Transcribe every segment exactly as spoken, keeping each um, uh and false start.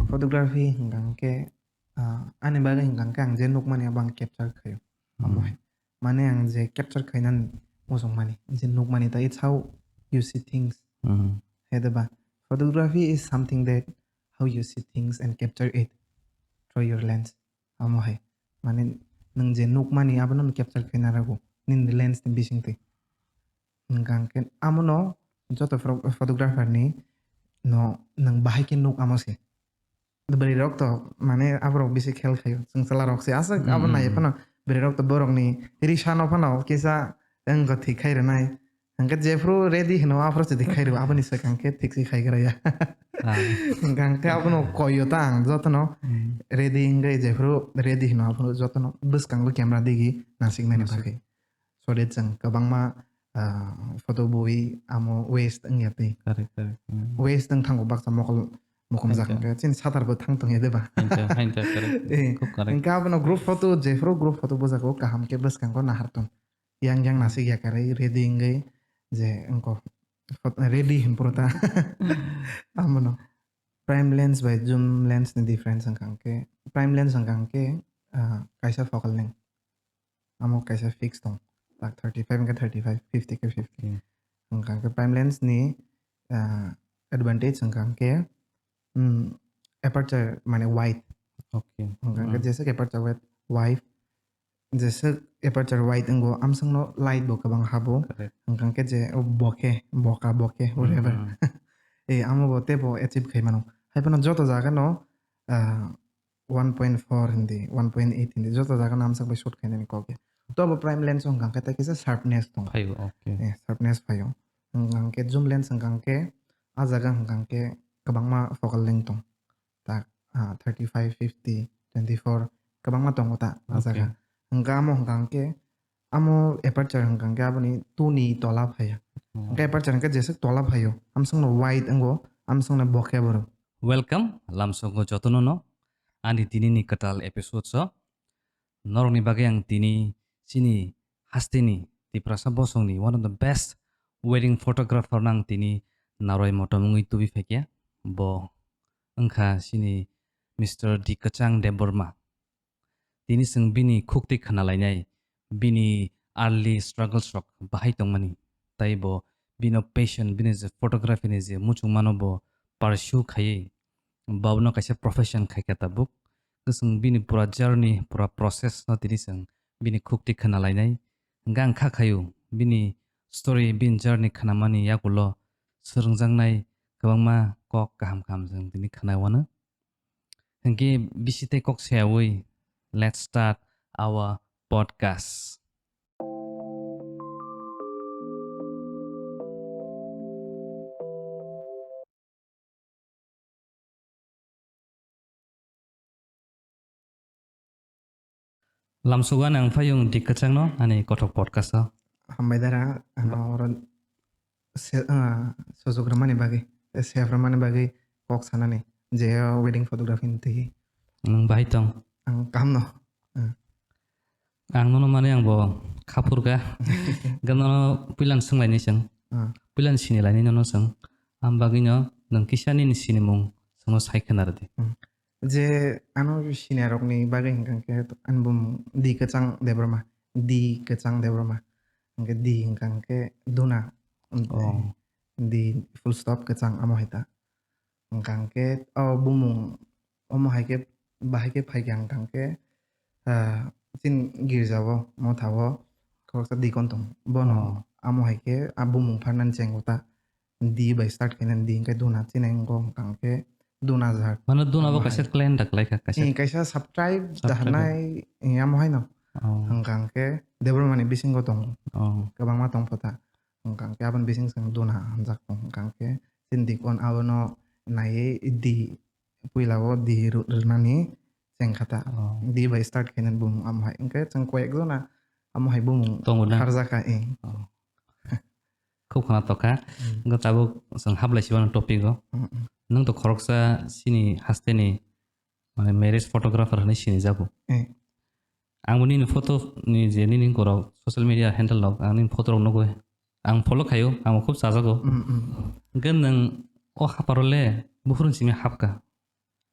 Photography hwnkha hwnkhe, ah, ani bagwi hwnkha hwnkhe ang je nukmani abo ang capture khaio. Omo Hmm. hai. Mane ang je capture khainani muchungmani, je nukmani ta, it's how you see things. Hmm. Hai da ba? Photography is something that how you see things and capture it through your lens. Omo hai. Mane nwng je nukmani abono nwng capture khaina rwgo nini lens ni bisingtwi. Hwnkha hwnkhe amono joto phro-, photographer ni no nwng bahai khe nuk amo se. Bwrwi rok to mane aborok bisi khel khaio. Chwng chwla rok se aswk abo Hmm, naiya hmm. Phano bwrwi rok to borok ni risa no phano kisa wngkha thik khai rwnai. Hwnkhe jephru ready hwno aphuru se thik khai rw aboni swkang khe thik se khai gra ya. Ah. Hwnkha hwnkhe abono koio ta ang jotono Hmm. ready wngwi jephru ready hwno aphuru jotono bwskango camera digi nasiknani Nasik. Bagwi. So that chwng kwbangma, ah, photo bui amo waste wngya twi. Correct, correct. Hmm. Waste wng thango baksa mokol mukhum Hain jak ta. Hwnkhe chini satar bo thang tongya de ba. Hain ta, hain ta, correct. Eh, Khub correct. Hwnkhe abono group photo, jephru group photo bwjago kaham khe bwskango nahar tong. Yang yang Hmm. Nasik ya karwi ready wngwi je wngko phot-, ready hwn phuru ta. Abono. Prime lens bai zoom lens ni difference wngkha hwnkhe, prime lens wngkha hwnkhe, ah, kaisa focal length. Amo kaisa fix tong. Tak thirty five wngkha thirty five, fifty khe fifty. Hmm. Wngkha hwnkhe prime lens ni, ah, advantage wngkha hwnkhe, hmm, aperture mane wide. Okay. Wngkha hwnkhe Hmm. Jeswk aperture wide, wide, jeswk aperture wide wngo, amsongno light bo kwbang habo. Correct. Hwnkha hwnkhe je o bokhe, boka, bokhe, whatever. Hmm. Eh, amo bo teibo achieve khai mano. Hai phano joto jaga no, ah, one point four hindi, one point eight hindi, joto jaga no amsok bai shoot khainani kok ya. To bo prime lens wngkha hwnkhe tei kisa sharpness tong. Phaio, okay. Eh, sharpness phaio. Hwnkha hwnkhe zoom lens wngkha hwnkhe a jaga hwnkha hwnkhe kwbangma focal length tong. Tak, ah, thirty five, fifty, twenty four, kwbangma tongo ta, ah, okay. Jaga. Hwnkha amo hwnkha hwnkhe, amo aperture hwnkha hwnkhe aboni two ni tola phaiya. Hmm. Hwnkhe aperture hwnkhe jeswk tola phaio, amsongno wide wngo, amsongno bokhe borok. Welcome, lamsongo jotono no, ani tini ni kwtal episode o. Norokni bagwi ang tini chini hasteni Tiprasa bosongni one of the best wedding photographer no ang tini narwai motom wngwi tubui phaikha. Bo wngkha chini Mister D Kwchang Debbarma. Tini chwng bini khukti khna lainai, bini early struggles rok bahai tongmani, tei bo bini passion, bini je photography ni je muchungmano bo pursue khaiwi, bo abono kaisa profession khaikha tabuk. Chwng bini pura journey, pura process no tini chwng bini khukti khna lainai. Hwnkhe ang kha khaio, bini story, bini journey khnamani yagulo swrwngjaknai kwbangma kok kaham kaham chwng tini khna wano. Hwnkhe bisi tei kok sayawi, let's start our podcast. Lamsogo ani ang phayung Dik Kwchangno ani kothok podcast o. Hambai dara, ano oro se-, ah, sojogrwmani bagwi, tei sefrwmani bagwi kok sanani je o wedding photography ni twi. Nwng bahai tong? Ang kaham no. Ah. Ang nono mane ang bo khaphur kha. Gana no puilan swnglaini chwng. Ah. Puilan sini laini nono chwng. Am bagwi no nwng kisa nini sinimung chwngno sai khna rwdi. Hmm. Je ano senior rokni bagwi hwnkha khe ani bumung Di Kwchang Debbarma, Di Kwchang Debbarma. Hwnkhe Di hwnkha khe Duna. Oh. Di full stop Kwchang amo hai ta. Hwnkha khe o bumung omo hai khe bahai khe phaikha hwnkha khe, ah, chini girjao, mothao khoroksa deacon tong. Bono Oh. Amo hai khe a bumung pharnani chengo ta. Di bai start khainani di hwnkhe Duna chini wngkha hwnkha khe Duna jat. Mano Duna bo Amo kaisa hai. Clan da kwlai kha, kaisa. Eh, kaisa subtribe Subtribe. Daharnai, eh, amo haino. Oh. Hwnkha khe Debbarmani bisingo tongo. Oh. Kwbangma tong phota. Hwnkha khe aboni bising chwng Duna hamjak tong. Hwnkha khe chini deacon abono naiwi di puila o di ru-, rwnani chengkha ta. Oh. Di bai start khainani bumung amo hai. Hwnkhe chwng koyek jona amo hai bumung Tongo na? Pharjakha, eh. Oh. Khub khna tokha. Hmm. Hwnkhe tabuk chwng hablai sibano topic o. Hmm, hmm. Nwng to khoroksa chini hasteni, mane, marriage photographer hinwi sinijago. Eh. Ang bo nini photo ni je nini gorok social media handle rok, ang nini photo rok nugwi. Ang follow khaio, ang bo khub chajago. Hmm, hmm. Hwnkhe nwng o haparo le buphuru simi hapkha.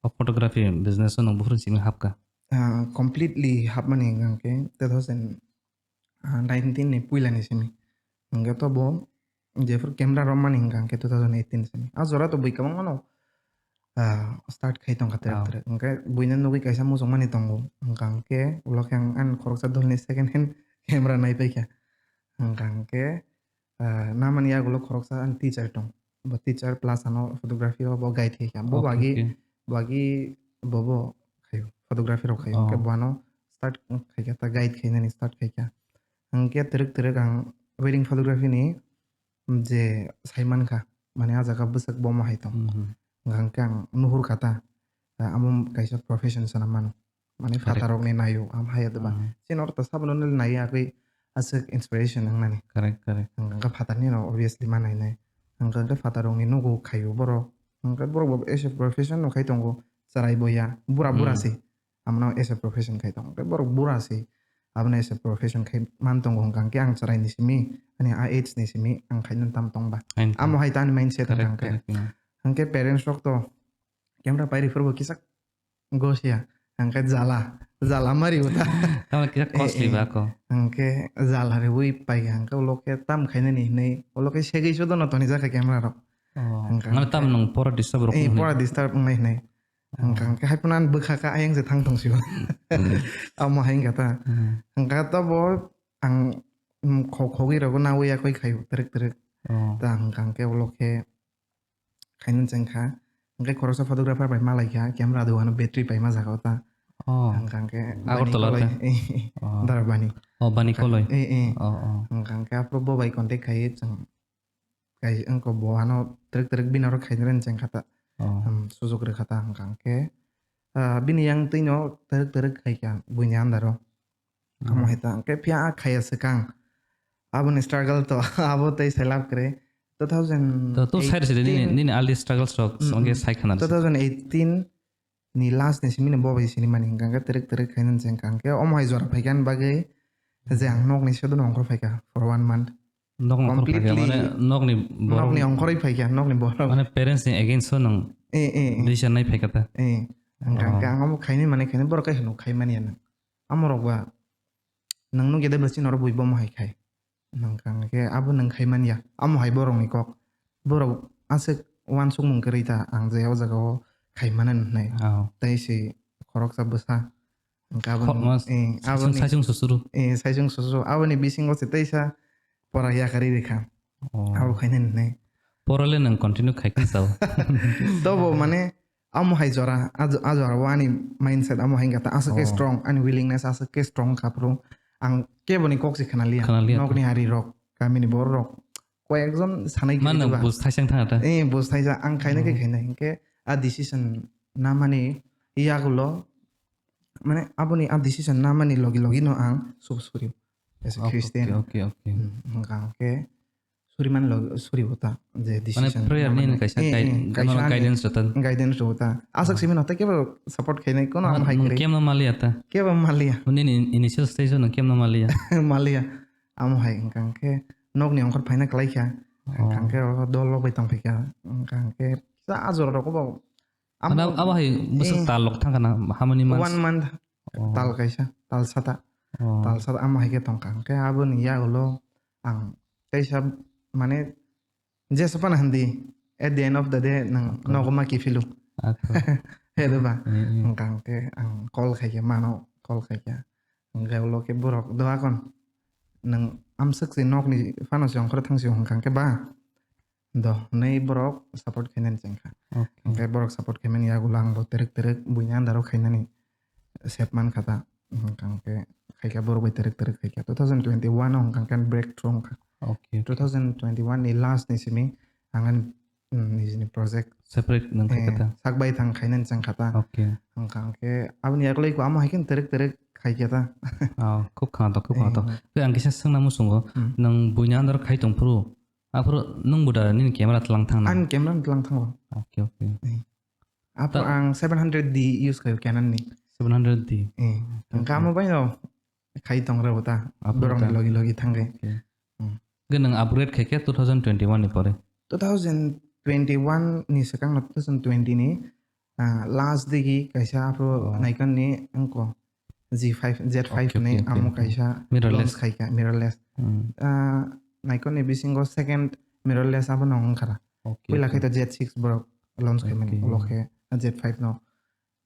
O photography business o nwng buphuru simi hapkha? Ah, completely hapmani hwnkha khe two thousand nineteen ni puila ni simi. Hwnkhe to bo jephuru camera romani hwnkha khe two thousand eighteen simi. A jora to bui kwbangma no, ah, start khai tongkha trek Oh. trek. Hwnkhe buino nugui kaisa muchungmani tongo. Hwnkha khe ulo khe ang ani khoroksa dolni second hand camera naipaikha. Hwnkha khe, ah, namani yagulo khoroksa ani teacher tong. Bo teacher plus ano photography o bo guide khaikha. Bo Okay, bagi, okay. bagi bobo khaio, photography rok khaio. Oh. Hwnkhe bono start khaikha, ta guide khainani start khaikha. Hwnkhe twrwk twrwk ang wedding photography ni je saimankha, mane a jaga bwswk bomo hai tong. Mhm. Hwnkhe ang nuhurkha ta, amo kaisa profession sana mano. Mane Correct. Phatarrokni naio, am haya deba. Mhm. Chini oro ta sabono nai yagwi aswk inspiration wngnani. Correct, correct. Hwnkhe phatarni no obviously ma nainai. Hwnkhe phatarrokni nugo khaio borok. Hwnkhe borok bo as a profession no khai tongo, chwrai boya, bura bura Hmm. se. Amno as a profession khai tongo. Hwnkhe borok bura se. Abono as a profession khai man tongo hwnkha khe ang chwraini simi, ani a age ni simi ang khaina tam tongba. Hain Amo tong. Hai tani mindset Correct, hwnkha khe. Correct, yeah. Hwnkhe parents rok to camera pairi phuru bo kisa Gosia, hwnkhe jala, jala mari uta. Tamo kisa costly Eh, ba ko. Hwnkhe jala riwi paikha, hwnkhe ulo khe tam khainani hinwi, ulo khe segwi sodono tonijak kha camera rok. Oh, Hwnkhe mane tam hwnkhe nwng pora disturb rok Eh, wngwi? Pora disturb wngnai hinwi. Oh. Hwnkhe, hwnkhe hai phano ani bwkha kha ayang se thang tong sio. Amo hai wngkha ta. Hmm. Hwnkhe to bo ang, mm, kho-, khogwi rogo nawi yakwi khaio, twrwk twrwk. Oh. Ta hwnkha hwnkhe ulo khe khaina chengkha. Hwnkhe khoroksa photographer bai malaikha, camera dogano battery paima jaga o ta. Oh. Hwnkha hwnkhe Agartala Bani Koloi, ta? Oh. Dara Bani. Oh, Bani Koloi. Eh, eh. Oh, oh. Hwnkha hwnkhe aphuru bo bai contact khaiwi chwng kai wngkha bo ano twrwk twrwk bini oro khainani chengkha ta. Oh. Hmm, sujok rwkha ta hwnkha hwnkhe, ah, bini yang twino twrwk twrwk khaikha buini andaro. Tamo Hmm. hai ta, hwnkhe phiya a khaiya swkang. Aboni struggle to, abo tei selap kwrwi. Two thousand eighteen To, to sai rwsidi nini, nini early struggles rok, Mm, hwnkhe mm. sai khana rwsidi. Two thousand eighteen ni last ni simi ni bo bai sinimani hwnkha hwnkhe twrwk twrwk khainani chengkha hwnkhe omo hai jora phaikha ani bagwi je ang nokni sedono ongkhor phaikha for one month. Nokni ongkhor phaikha, Completely mane nokni borok nokni ongkhorwi phaikha, nokni borok. Mane parents ni against o nwng Eh, eh, eh. Decision nai phaikha ta? Eh, hwnkha Oh. hwnkhe ang omo khainai manai khainai borok khe hwnwi khaimani ya nwng. Amorok ba nwng nukya de bwswk norok bui bomo hai khai. Hwnkha hwnkhe abo nwng khai man ya. Amo hai borokni kok. Borok aswk uansukmung kwrwi ta ang je o jaga o khai mano hwnwi. Oh. Tei se khoroksa bwsa. Hwnkhe Khorokma aboni, eh, saisung, aboni, saisung susuru. Eh, saisung susuru. Aboni bisingo se teisa pora yakarwi rikha. Oh. Abo khainani hwnwi. Pora le nwng continue khai khe sao. Tobo mane amo hai jora, a jo-, a jora o ani mindset amo hai wngkha ta, aswk khe Oh. strong, ani willingness aswk khe strong kha phuru. Ang keboni kok se khna liya. Khna liya to. Nokni ari rok, kamini borok rok, koi ekjon sanai Ma khe nwng diba. Bus thaisang thang ta? Eh, bus thaisa, ang khaina khe Oh. khaina, hinkhe a decision namani yagulo, mane aboni a decision namani logi logi no ang sub suri. As a Okay, Christian. Okay, okay. Hmm, hwnkha hwnkhe suri man lo, suri bo ta, je Mane decision prayer ni namani. Kaisa Eh, guide-, eh, kaisa mano ani guidance rwta. Guidance rwta. Aswk Oh. Simi no tei kebo support khainai, kono Mane amo hai nwng kwrwi. Kemno maliya ta? Kebo maliya. Nini initial stage o nwng kemno maliya? Maliya. Amo hai hwnkha hwnkhe nokni ongkhor phaina kwlai kha. Oh. Hwnkha hwnkhe o dol rok bai tong phaikha. Hwnkha hwnkhe kisa a jora rok bo Amo, Ano abo hai bwswk eh, tal lok thang kana, how many months? One month Oh. Tal kaisa, tal sata. Oh. Tal sata amo hai khe tongkha. Hwnkhe aboni yagulo ang kaisa mane jesa phano hindi, at the end of the day nwng Okay. Nogo ma kiphilo. Okay. He de ba? Mm, mm. Hwnkha hwnkhe ang call khaikhe mano, call khaikhe. Hwnkhe ulo khe borok doa kon. Nwng amswk se nokni phano se ongkhor thang se hwnkha hwnkhe ba. Do, hwnwi borok support khainani chengkha. Okay. Hwnkhe borok support khaimani yagulo ang bo twrwk twrwk buini andaro khainani sep mankha ta. Hwnkha hwnkhe khaikha borok bai twrwk twrwk khaikha. Two thousand twenty-one o hwnkha hwnkhe breakthrough wngkha. Okay, okay. Two thousand twenty-one ni last ni simi ang ani, mm, nijini project, Separate nwng khaikha eh, ta? Sak bai thang khainani chengkha ta. Okay. Hwnkha hwnkhe aboni yagulo iko amo hai khe twrwk twrwk khaikha ta. Oh, khub khna to, khub khna to. Eh. Tei ang kisa swngna muchungo, Hmm. Nwng buini andaro khai tong phuru, aphuru nwng bo da nini camera tlang thang na? Ani camera ni tlang thango. Okay, okay. Eh. Aphuru Ta- ang seven hundred D use khaio Canon ni. Seven hundred D. Eh. Okay, okay. Hwnkha amo bai no khai tong rw ta. Aphuru borok ni ta. Logi logi thangwi. Okay. Hmm. Hwnkhe nwng upgrade khai khe two thousand twenty-one ni pore? Two thousand twenty-one ni swkang no two thousand twenty ni Ah, last digi kaisa aphuru Oh. Nikon ni wngkha G five, Z five Okay, hinwi okay, okay, amo okay. Kaisa Mirrorless. Launch khaikha, mirrorless. Hmm. Ah, Nikon ni bisingo second mirrorless abono wngkha. Okay, Puila okay. Khe to Z six borok launch khaimani, Okay. Ulo khe Z five no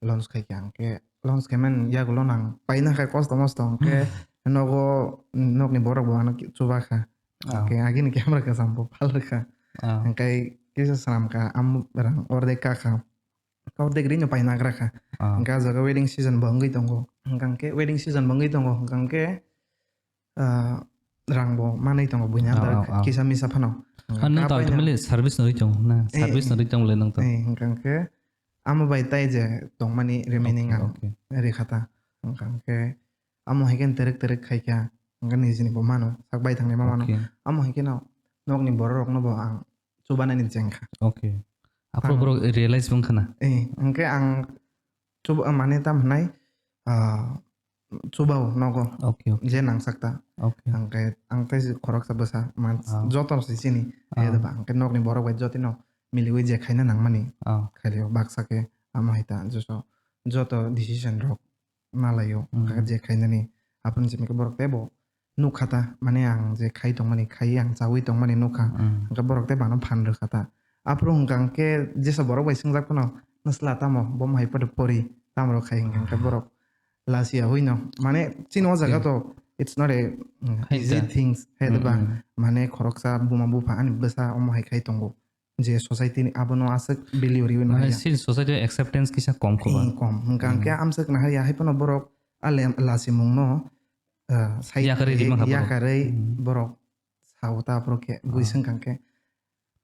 launch khaikha. Hwnkhe launch khaimani yagulo nang paina kha kosto mosto hwnkhe nogo, nokni borok bo ano chuba kha. Ah. Hwnkhe agini camera kwcham bo phal rwkha. Ah. Hwnkhe kisa swnam kha, am rang ordek ka kha. Kau degree no paina gra kha. Ah. Hwnkhe ah jaga wedding season bo wngwi tongo. Hwnkhe wedding season bo wngwi tongo. Hwnkhe, ah, rang bo manwi tongo buini Ah, andar ah, ah. Kisa misa phano. Ah, nwng Ka to paina ultimately service no rwi tongo na? Eh, Service no eh. Rwi tongo le nwng to? Eh, hwnkhe amo bai tai je tongmani remaining Okay, ang okay. Rikha ta. Hwnkhe amo hai khe terek terek khai kha. Hwnkhe nijini bo mano. Sak bai thangni ma mano. Okay. Amo hai khe no nokni borok rok no bo ang chubanani chengkha. Okay. Aphuru Tamo. Borok realize wngkha na? Eh, hwnkhe ang chuba, mane tam hwnai, ah, chubao nogo. Okay, okay. Je nangsak ta. Okay. Hwnkhe ang tei khoroksa bwsa man Ah. Joto si chini. Ah. Ayada ba hwnkhe nokni borok bai jotino miliwi je khaina nangmani. Ah. Khailio baksa khe amo hai ta joto, joto decision rok malaio, Mm. Hwnkhe je khainani. Aphuru simi khe borok teibo nukha ta, mane ang je khai tongmani, khai ang chaui tongmani nukha. Mm. Hwnkhe borok tei bano phan rwkha ta. Aphuru hwnkha hwnkhe jesa borok bai swngjak phano, "Nwsla tamo, bomo hai podo pori, tamo rok khai?" Hwnkha hwnkhe borok lachiya hui no. Mane chini o jaga Okay. To, it's not a, mm, Hai easy ta. Things, hai Mm, ba? Mm. Mane khoroksa buma bupha ani bwsa omo hai khai tongo. Je society ni abono aswk value riwi Mane maya. Sini society o acceptance kisa kom kho ba? Eh, kom. Hwnkha hwnkhe Hmm. Amswk nahar ya hai phano borok a lem-, lachimungno, ah, sai Yakarwi rima kha borok. Yakarwi Hmm. Borok sao ta borok khe Ah. Buising kang khe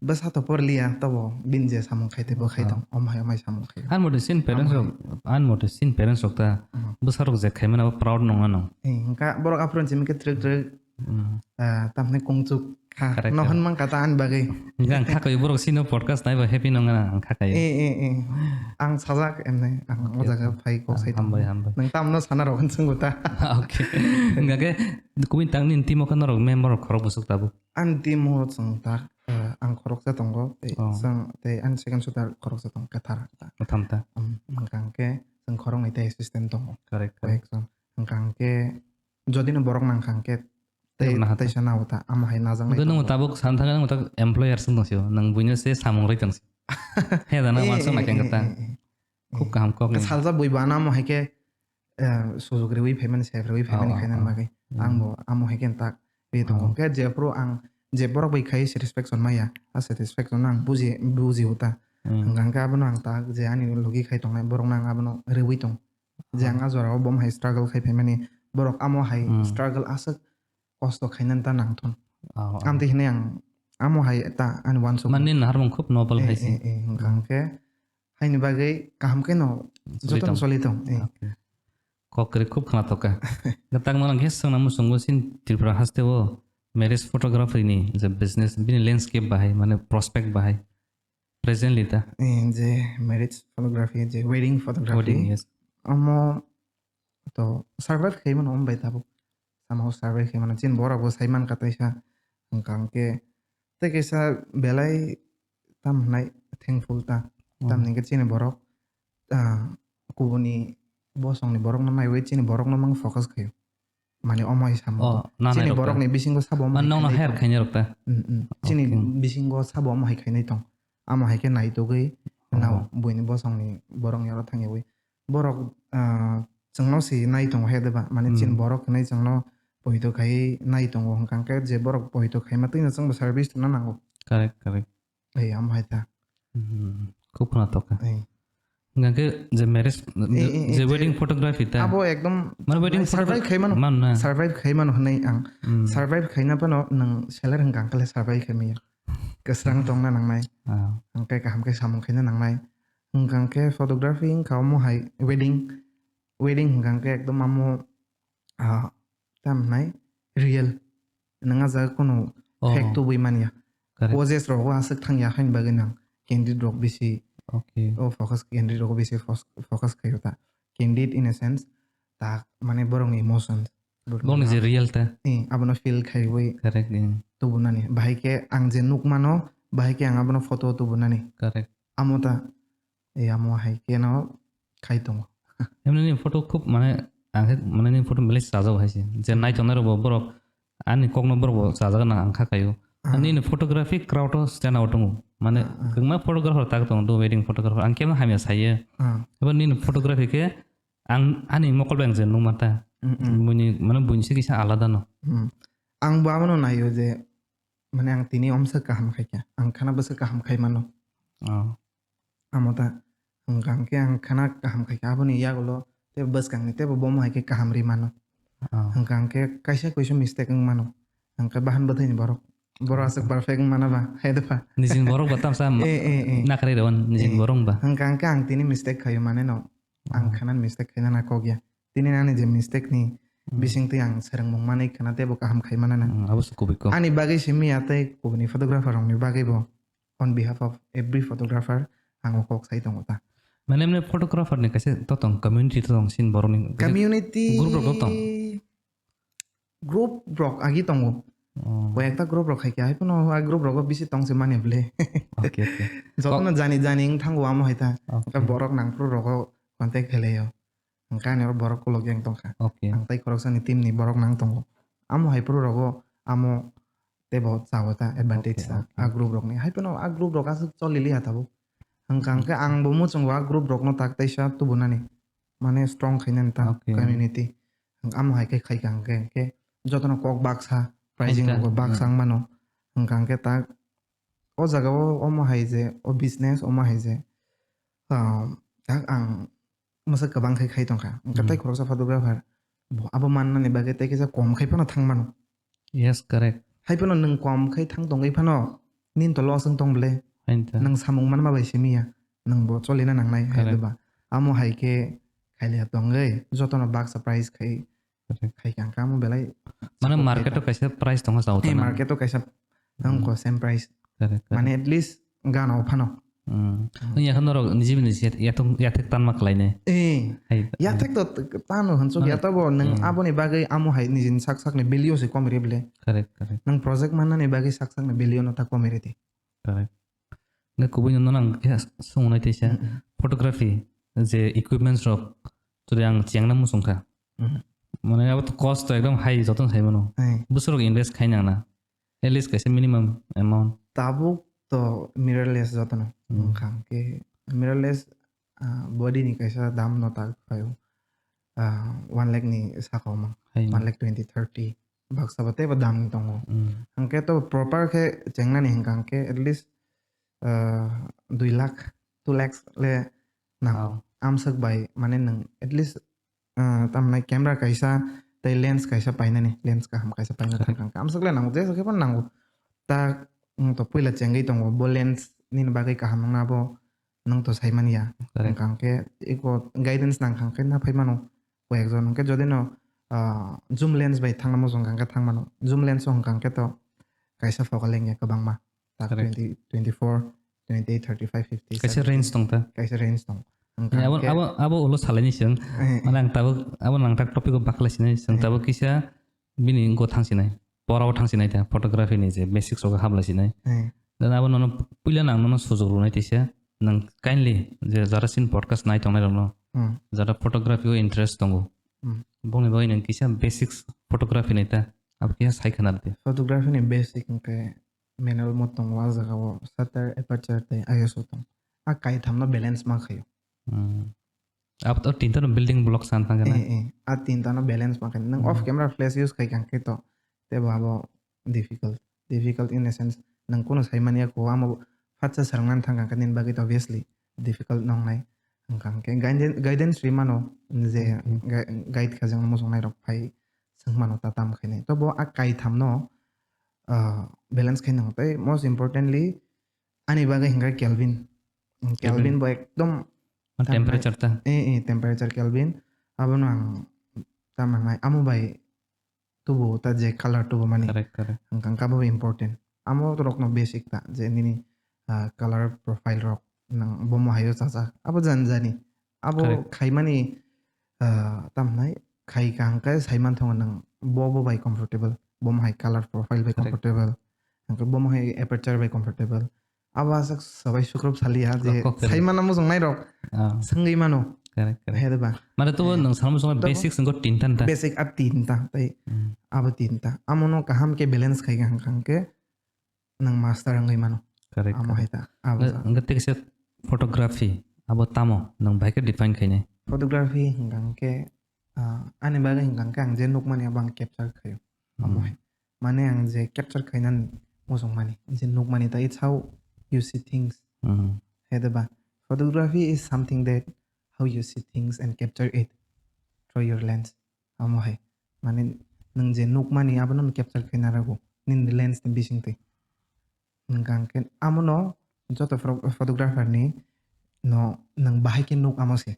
bwsa to porliya tobo bini je samung khai tei bo khai Ah. Tong omo hai omo hai samung khai. Ani mote sini parents Omo rok, hai. Ani mote sini parents rok ta Hmm. Bwsa rok je khai mano proud nong ano. Eh, hwnkha borok aphuru simi khe twrwk twrwk Hmm. Ah, tamni kungchuk kha. Correct, no correct. Hwnmang kha ta ani bagwi. Hwnkhe ang kha kaio borok sino podcast naiba happy nong na ang kha kaio. Eh, eh, eh. Ang sajak emne, ang o Okay, jaga okay. Phai kok Ah, sai hambai, tong. Hambai. Nang tamno sana rok hwn swngo ta. Okay. Hwnkhe kubui tangni team o khe norok member rok khorok bwswk tabuk? Ani team o chwng tak, eh, ang khoroksa tongo, tei Oh. Chwng tei ani second shooter khoroksa tongo, kwthar ta. Kwtham ta. Um, hwnkha hwnkhe chwng khoroknwi tei assistant tongo. Correct, correct. Koi ekjon. Hwnkha hwnkhe jodi no borok nang kha hwnkhe tei, Tei naha ta. Teisa nao ta, amo hai najak nai Hwnkhe nwng tongo. Tabuk san thangkhe nwng tabuk employer se wng tong sio, nwng buino se samung rwi tong sio. He da na Eh, wansuk eh, na khe eh, ta. Eh, eh. Khub kaham kok ni. Salsa bui bana amo hai khe, eh, sujug riwi phaimani, sep riwi phaimani Oh, oh, khainani oh. Bagwi. Hmm. Ang bo amo hai khe tak ri tongo. Oh. Hwnkhe jephru ang je borok bai khai satisfaction maya, a satisfaction no ang buji, buji uta. Hmm. Hwnkha hwnkhe abono ang tak je ani logi khai tongnai borok no ang abono riwi tong. Je ang Oh. A jora o bom hai struggle khai phaimani, borok amo hai Hmm. Struggle aswk kosto khainani ta nangthun. Oh, oh. Amtwi hinwi ang amo hai ta ani wansuk. Mani naharmung khub noble Eh, hai se. Eh, eh, hwnkha hwnkhe haini bagwi kaham khe no Choli jotono tong. Choli tong, eh. Okay. Kok kwrwi khub khna toka. Gatang mano khe swngna muchungo sin Tripura haste o marriage photography ni je business bini landscape bahai mane prospect bahai. Presently ta? Eh, je marriage photography, je wedding photography. Wedding, yes. Omo to survive khai mano, omo bai tabuk. Somehow survive khai mano. Chini borok bo sai man ka taisa. Hwnkha hwnkhe tei kaisa belai tam hwnai thankful ta. Hmm. Tamni hwnkhe chini borok, ah, kubuni bosongni borokno naiwi chini borokno mang focus khaio. Mane omo hai samung Oh, tong. Nanai chini rok ta. Borokni bisingo sabo omo Man hai nongno khainai hire tong. Khainai rok ta. Mm, mm. Chini Okay. Bisingo sabo omo hai khainai tong. Amo hai khe naitugwi Oh. Nao buini bosongni borokni oro thangyawi. Borok, ah, chwngno si nai tongo he deba. Mane chini Hmm. Borok hinwi chwngno poito khai nai tongo hwnkha hwnkhe je borok poito khaima twino chwngbo service tongna nango. Correct, correct. Ei, amo hai ta. Hmm, khub khna toka. Ei. Hwnkha khe je marriage, Ei, je, ei, ei, je je wedding photography ta. Abo ekdom Mane wedding survive photography khai mano. Mano na. Survive khai mano hwnwi ang. Hmm. Survive khaina phano nwng seller hwnkha hwnkhe le survive khai maya. Kwsrang tongna nangnai. Ah. Hwnkhe kaham khe samung khaina nangnai. Hwnkha hwnkhe photography wngkha omo hai wedding. Wedding hwnkha hwnkhe ekdom amo, ah, tam hwnai real. Nwng a jaga kheno Oh. Fake tubui manya. Correct. Poses rogo aswk thangya haini bagwi nang candid rok bisi Okay. O focus candid rogo bisi fos-, focus khaio ta. Candid in a sense, ta mane borokni emotions. Borokni je real ta. Eh, abono feel khaiwi Correct, eh. Tubunani. Bahai khe ang je nukmano, bahai khe ang abono photo tubunani. Correct. Amo ta Yamo hai khe no khai tongo. Emni ni photo khub mane ang khe mane ni photo belai chajak hai se. Je nai tongnai rok bo borok ani kok no borok bo chajak na ang kha kaio. Ah. Ani ni photography crowd o stand out tongo. Mane Ah, ah. kwbangma photographer tak tongo, do wedding photographer. Ang khe hamya saye. Ah. Eba nini photography khe ang ani mokol bai ang je nung mata. Mm, mm. Buini mane buini se kisa alada no. Mm. Ang bo abono naio je mane ang tini omsa kaham khai kha. Ang khana bwsa kaham khai mano. Oh. Amo ta hwnkha hwnkhe ang khana kaham khai kha. Aboni yagulo tei bwskangni teibo bomo hai khe kaham ri mano. Oh. Hwnkha hwnkhe kaisa kuisu mistake wng mano. Hwnkhe bahan bwthaini borok. Borok aswk perfect wng mano ba, hai de pha. Nijin borok ba tamsa ma-, Eh, eh, eh. Nakharwi rw nijin Eh. borok ba. Hwnkha hwnkhe ang tini mistake khaio mane no. Ang Oh. khana mistake khaina na kok ya. Tini nani je mistake ni Hmm. bising twi ang swrwngmung manwi khana teibo kaham khai mana na. Hmm, abo se kubui kok. Ani bagwi simi ya tei kubuni photographer rokni bagwi bo. On behalf of every photographer, ang o kok sai tongo ta. Mane, mane photographer ni kaisa to tong, community to tong sin borok ni. Community group rok to tong? Group rok agi tongo. Oh. Koi ekta group rok hai khe, hai phano a group rogo bisi tong se mani bwle. Okay, okay. Jotono jani jani wng thango amo hai ta. Okay. Borok nangphru rogo contact khlai o. Hwnkhe ani oro borok kolok yang tongkha. Okay. Ang tei khoroksani team ni borok nang tongo. Amo hai phuru rogo amo teibo chao ta advantage Okay, ta okay. A group rokni. Hai phano a group rok aswk choli liya tabuk. Hwnkha hwnkhe ang bo muchungo a group rokno tak teisa tubunani. Mane strong khainani ta Okay. community. Hwnkhe amo hai khe khai kha hwnkhe, hwnkhe jotono kok baksa, pricing Hai kha. Rokbo baksa Hmm. wng mano. Hwnkha hwnkhe tak o jaga o omo hai je, o business omo hai je, ah, tak ang mwsa kwbang khai khai tongkha. Hwnkhe tei Hmm. khoroksa photographer, bo abo mannani bagwi tei kisa kom khai phano thang mano. Yes, correct. Hai phano nwng kom khai thang tongwi phano nini to loss wng tong bwle. Hain ta. Nwng samung manma bai simi ya. Nwng bo cholina nangnai hai Correct. Diba. Amo hai khe khailiya tongwi jotono baksa price khai Correct. Khai kha, hwnkhe amo belai Mane support market khai o ta. Kaisa price tongo chao Eh, ta na? Market o kaisa Hmm. Wngkha same price. Correct, correct. Mane at least gana o phano. Hmm. Hmm. Wng ya khe norok niji bini se yathok, yathek tanma khlai nai. Eh, Hai, yathek to t-, tano hwnchuk ya Mane, tabo nwng hmm. Aboni bagwi amo hai nijini sak sakni value se kom ri bwle. Correct, correct. Nwng project mannani bagwi sak sakni value no ta kom ri di. Correct. Nge kubui no nang khe sungnai teisa. Mm-mm. Photography je equipments rok jodi ang chengna muchung kha. Mm-hmm. Mane abo to cost to ekdom high joto sai mano. Hai. Buswk rok invest khai nang na. At least kaisa minimum amount. Tabuk to mirrorless jotono. Mm. Wngkha hwnkhe mirrorless, ah, body ni kaisa dam no tak phaio. Ah, one lakh ni saka o mang. Hai. One lakh twenty, thirty. Baksa bo teibo dam ni tongo. Mm. Hwnkhe to proper khe chengnani hwnkha hwnkhe at least, ah, dui lakh, two lakhs le nango. Wow. Amswk bai mane nwng at least, ah, tamni camera kaisa tei lens kaisa painani, lens kaham kaisa paina Correct. Thangkha hwnkhe amswk le nango, jesa khe phano nango. Ta, nwng to puila chengwi tongo, bo lens nini bagwi kaham wngna abo nwng to sai manya. Correct. Hwnkha hwnkhe eko guidance nangkha hwnkhe na phai mano. Koi ekjon hwnkhe jodi no, ah, zoom lens bai thangna muchung kha hwnkhe thang mano. Zoom lens o hwnkha hwnkhe to kaisa focal length ya kwbangma. Tak Correct. Twenty, twenty-four, twenty-eight, thirty-five, fifty, Kaisa seventy. Range tong ta. Kaisa range tong. Hwnkha Eh, abo, hwnkhe abo, abo ulo salai ni chwng. Eh, eh. Mane ang tabuk, abo nang tak topic o bakla sinai chwng Eh. Tabuk kisa bini go thang sinai. Pora o thang sinai ta photography ni je basics o habla sinai. Eh. Dan abo nono puila nang nono sujok rwnai tisa. Nang kindly je jara sin podcast nai tongnai rokno. Hmm. Jara photography o interest tongo. Hmm. Bongni bagwi nang kisa basics photography nai ta. Abo kisa sai khana rwdi. Photography ni basic hwnkhe manual mode tongo, ah jaga o shutter, aperture tei I S O tongo. Ah kaitham no balance ma khaio. Hmm. Abo to tinta no building blocks san thang Eh, kana. Eh. Ah tinta no balance ma khaio. Nang Hmm. Off camera flash use khai kang khe to. Tebo abo difficult. Difficult in a sense, nang kuno sai manya ko amo phatsa swrwngna thang kang khe nini bagwi to obviously difficult nongnai. Hwnkha hwnkhe guiden-, guidance ri mano je Hmm. gui-, guide kha jang muchungnai rok phai swng mano ta tam khainai. To bo ah kaitham no, ah, balance khai nang tei most importantly ani bagwi hwnkha Kelvin. Kelvin. Kelvin bo ekdom Ah, temperature ta. Eh, eh, temperature Kelvin. Abono ang tamo nai amo bai tubu ta je color tubu mani. Correct, correct. Hwnkha hwnkhe abo important. Amo rokno basic ta je nini, ah, color profile rok nang bomo hayo chacha. Abo jani jani. Abo Correct. Khaimani, ah, tamnai khai kang khe saiman thongo nang bo bo bai comfortable. Bomo hai color profile bai Correct. Comfortable. Hwnkhe bomo hai aperture bai comfortable. Abo aswk sabai sukrub saliya je Rokok kwrwi. Saimano muchung nairok Ah, swngwi mano. Correct, correct. He de ba? Mane to Eh, nwng salmo songwi to basics ngo tinta ta. Basic a tinta, tai Hmm. abo tinta. Amono kaham khe balance khai hwnkha hwnkhe nwng master wngwi mano. Correct, Amo correct. Hai ta, abo Nga, sa. Nga tekse photography, abo tamo, nwng bai khe define khainai? Photography hwnkha hwnkhe, ah, ani bagwi hwnkha hwnkhe ang je nukmani abo ang capture khaio. Amo Hmm. Hai. Mane ang je capture khainani muchung mani, je nukmani ta, it's how you see things. Hmm. He de ba? Photography is something that how you see things and capture it through your lens. Amo hai. Mane nwng je nukmani abono nwng capture khaina rwgo nini lens ni bisingtwi. Hwnkha hwnkhe amono joto phro-, photographer ni no nwng bahai khe nuk amo se.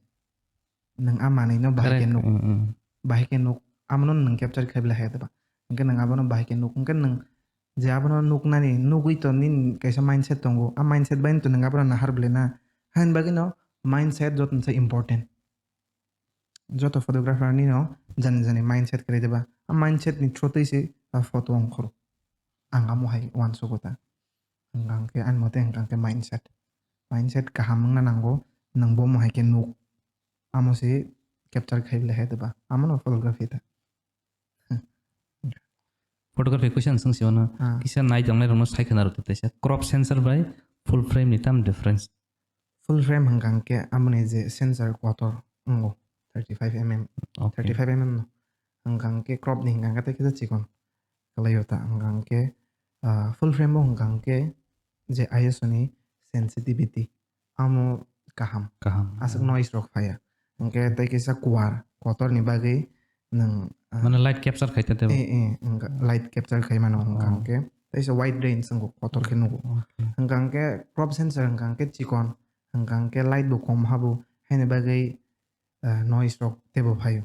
Nwng a manwi no bahai khe Correct. Nuk. Mm, mm. Bahai khe nuk. Amono nwng capture khai bwlai hai ba. Hwnkhe nwng abono bahai khe nuk. Hwnkhe nwng je abono nuknani, nugwi to nini kaisa mindset tongo. A mindset bai to nwng abono nahar bwlai na. Haini bagwi no mindset joto se important. Joto photographer ni no jani jani mindset kwrwi de ba. A mindset ni through twi se a photo ongkhoro. Ang amo hai uansugo ta. Hwnkha hwnkhe ani mote hwnkha hwnkhe mindset. Mindset kaham wngna nango, nwng bo mohai khe nuk. Amo se capture khai bwlai hai de ba. Amono photography ta. Photography question swng si ono. Ah. Kisa nai tongnai rokno sai khwna rwdi teisa. Crop sensor bai full frame ni tam difference? Full frame hwnkha hwnkhe amoni je sensor kotor wngo thirty-five M M. Okay. Thirty-five M M no. Hwnkha hwnkhe crop ni hwnkha hwnkhe tei kisa chikon. Kwlai o ta hwnkha hwnkhe, ah, full frame bo hwnkha hwnkhe je I S O ni sensitivity amo kaham. Kaham. Aswk noise rok phaiya. Hwnkhe tei kisa kuar kotor ni bagwi nwng, ah, Mane light capture khai tete bo? Eh, eh, hwnkha light capture khai mano hwnkha Oh. hwnkhe. Tei se wide range wngkha kotor khe nugo. Okay. Hwnkha hwnkhe crop sensor hwnkha hwnkhe chikon, hwnkha hwnkhe light bo kom habo, haini bagwi, ah, noise rok teibo phaio.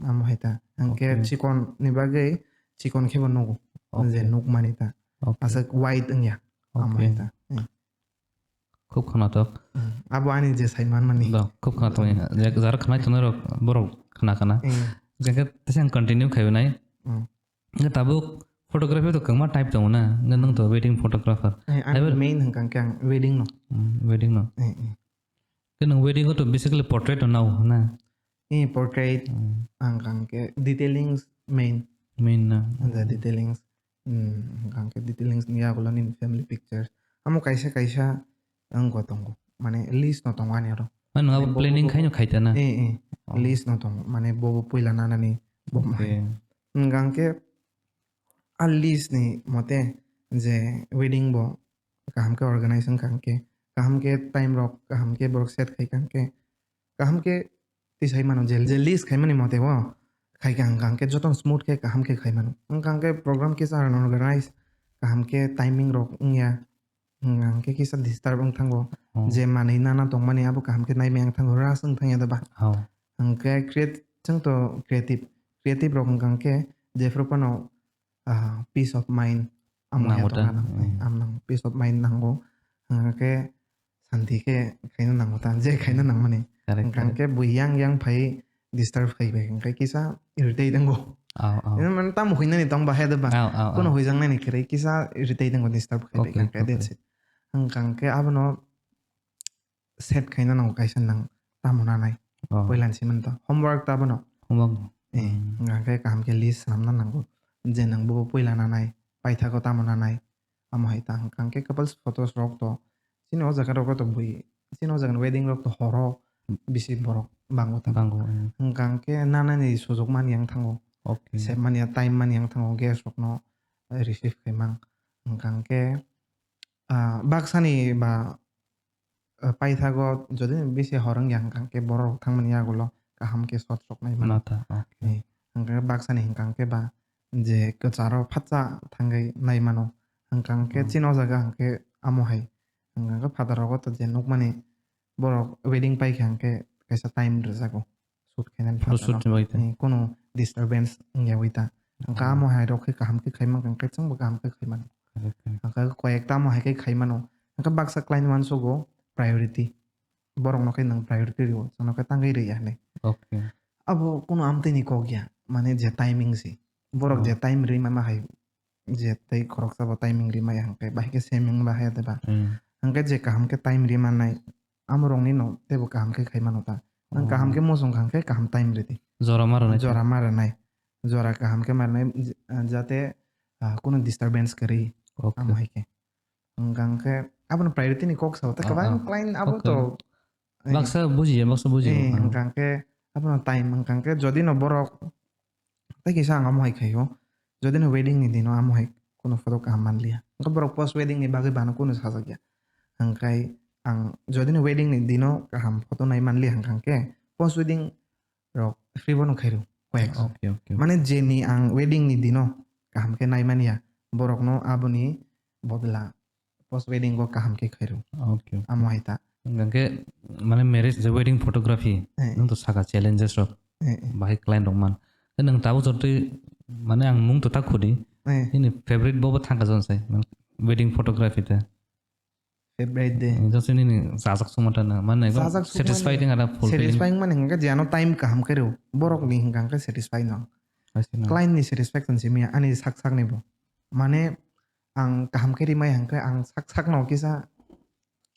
Amo hai ta. Hwnkhe Okay. chikon ni bagwi chikon khe bo nugo. Okay. Je nukmani ta. Okay. Aswk wide wngya. Amo Okay. hai ta. Eh. Khub khwnathok. Hmm. Abo ani je sai manmani. Do, khub khwnathok. Hmm. Je jar khwnai tongnai rok borok khwna khwna. Hmm. Jengke tesa ang continue khaiwi nai. Hmm. Nge tabuk photography to kwbangma type tongo na. Nge nwng to wedding photographer. Eh, ang Ever main hwnkha khe ang wedding no. Hmm, wedding no. Eh, eh. Ke nwng wedding o to basically portrait no nao na. Eh, portrait Hmm. ang kang ke detailing main. Main na. The detailing. Hmm, hwnkha hwnkhe detailings ni yagulo nini family pictures. Amo kaisa kaisa wngkha tongo. Mane list no tongo ani oro. Mane nwng abo Mane bo planning bo khai no khai ta na? Eh, eh. Oh. List no tongo. Mane bo bo puila nanani bo Okay. Hwnkha hwnkhe a list ni mote je wedding bo kaham khe organize wngkha hwnkhe, kaham khe time rok, kaham khe borok set khai kha hwnkhe, kaham khe tisai mano je, je list khaimani mote o khai kha hwnkha hwnkhe jotono smooth khe kaham khe khai mano. Wngkha hwnkhe program kisa organize kaham khe timing rok wngya, hwnkha hwnkhe kisa disturb wng thango. Oh. Je manwi nana tongmani abo kaham khe naimaya wng thango, rush wng thangya da ba. Oh. Hwnkhe create, chwng to creative, creative rok wngkha hwnkhe jephru phano, ah, peace of mind amo Nango ya ta. Tongna nang, Hmm. Am nang peace of mind nango. Hwnkhe santi khe khaina nango ta, je khaina nangmani. Correct, Hwnkha correct. Hwnkhe bui yang yang phai disturb khai bai, hwnkhe kisa irritate wngo. Aw, aw. Ino mane tamo huinani tong ba he de ba. Aw, aw, Kono aw. Huijak nani kwrwi kisa irritate wngo, disturb khai bai, Okay, hwnkhe okay. That's it. Hwnkha hwnkhe abono set khaina nango kaisa nang tamo nanai. Oh. Puila ni simi to homework ta bono. Homework. Eh, Hmm. Hwnkha hwnkhe kaham khe list swnamna nango. Je nang bo puila nanai, paithago tamo nanai. Amo hai ta hwnkha hwnkhe couples photos rok to chini o jaga rogo to bui, chini o jaga ni wedding rok to horo bisi borok bango ta. Bango, hmm. Hwnkha hwnkhe nanani sujok mani yang thango. Okay. Sep mani ya, time mani yang thango, guest rok no receive khaimang. Hwnkha hwnkhe, ah, baksani ba, ah, paithago jodi bisi hor wngya hwnkha hwnkhe borok thangmani yagulo kaham khe sot rok nai mano. Nata, okay. Eh, hwnkha hwnkhe baksani hwnkha hwnkhe ba je kwcharo phatsa thangwi nai mano. Hwnkha hwnkhe Hmm. Chini o jaga hwnkhe amo hai. Hwnkha hwnkhe phataro go to je nukmani borok wedding paikha hwnkhe kaisa time rwjago. Shoot khainani Photo shoot phataro. Bai ta. Eh, kono disturbance wngya bai ta. Hwnkha Hmm. Amo hai rok khe kaham khe khaimang hwnkhe chwngbo kaham khe khaimano. Correct, correct. Hwnkha khe koyekta amo hai khe khaimano. Hwnkha baksa client uansugo priority. Borokno khe nwng priority rwo, chwngno khe tangwi rwya hinwi. Okay. Abo kono amtwini kok ya, mane je timing se. Borok Oh. Je time rwi mama hai, je tei khoroksa bo timing rwi maya hwnkhe, bahai khe seming ba haya de ba. Hmm. Hwnkhe je kaham khe time ri mannai, amorokni no teibo kaham khe khai mano ta. Nang kaham khe muchung kha hwnkhe kaham time ridi. Jora ma rwnai. Jora ma rwnai. Jora kaham khe ma rwnai, j-, jate, ah, kunu disturbance kwrwi. Okay. Amo hai khe. Hwnkha hwnkhe abono priority ni kok sao. Ta kwbang client abo to. Baksa bujiya, baksa bujiya. Eh, hwnkha hwnkhe abono time hwnkha hwnkhe jodi no borok tei kisa ang amo hai khaio. Jodi no wedding ni dino amo hai kunu photo kaham manliya. Hwnkhe borok post wedding ni bagwi bano kunu sajak ya. Hwnkhe ang jodi no wedding ni dino kaham photo nai manliya hwnkha hwnkhe post wedding rok free bono khairw koyek jon. Okay, okay. Mane jeni ang wedding ni dino kaham khe naimani ya, borokno aboni bodla post wedding o kaham khe khairw. Okay, okay. Amo hai ta. Hwnkhe mane marriage je wedding photography, eh, nwng to saka challenges rok, eh, eh, bahai client rok man. Nwng tabuk jotwi mane ang mung to ta khudi. Eh. Nini favorite bo bo thangkha jon sai, mane wedding photography ta. Favorite day. Just nini chajak suma ta na, mane ekdom chajak sukmani satisfied wngkha na, fulfilling. Satisfying mani hwnkhe je ano time kaham khe rw. Borok ni hwnkha hwnkhe satisfy no. Aisi no. Client ni satisfaction simi ani sak sak ni bo. Mane ang kaham khe rimai hwnkhe ang sak sak no kisa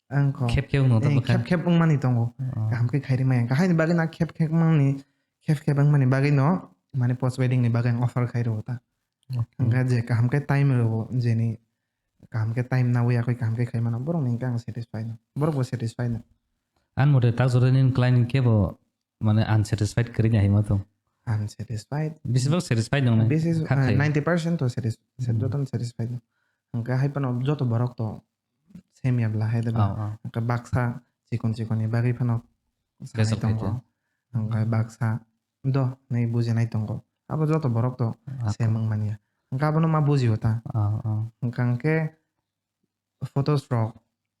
ang kho. Khep khep no ta eh, bwkha. Khep khep wngmani tongo. Oh. Kaham khe khai rimai hwnkhe haini bagwi na khep khep wngmani, khep khep wngmani bagwi no mane post wedding ni bagwi ang offer khai rw ta. Okay. Hwnkhe je kaham khe time rw jeni kaham khe time nawi yakwi kaham khe khai mano, borok ni hwnkhe ang satisfy no, borok bo satisfy no. Ani mote tak jora nini client khe bo mane unsatisfied kwrwi ni hai ma tong. Unsatisfied. Besibak satisfied nong nai. Besi, kha khai. Ninety percent to satis-, joto no satisfied no. Hwnkhe hai phano joto borok to same ya bla hai de ba. Oh, oh. Hwnkhe baksa chikon chikon ni bagwi phano sai tongo. Hwnkhe baksa do nai bujinai tongo. Abo joto borok to same wng manya. Hwnkhe abono ma bujio ta. Oh, oh. Hwnkhe photos rok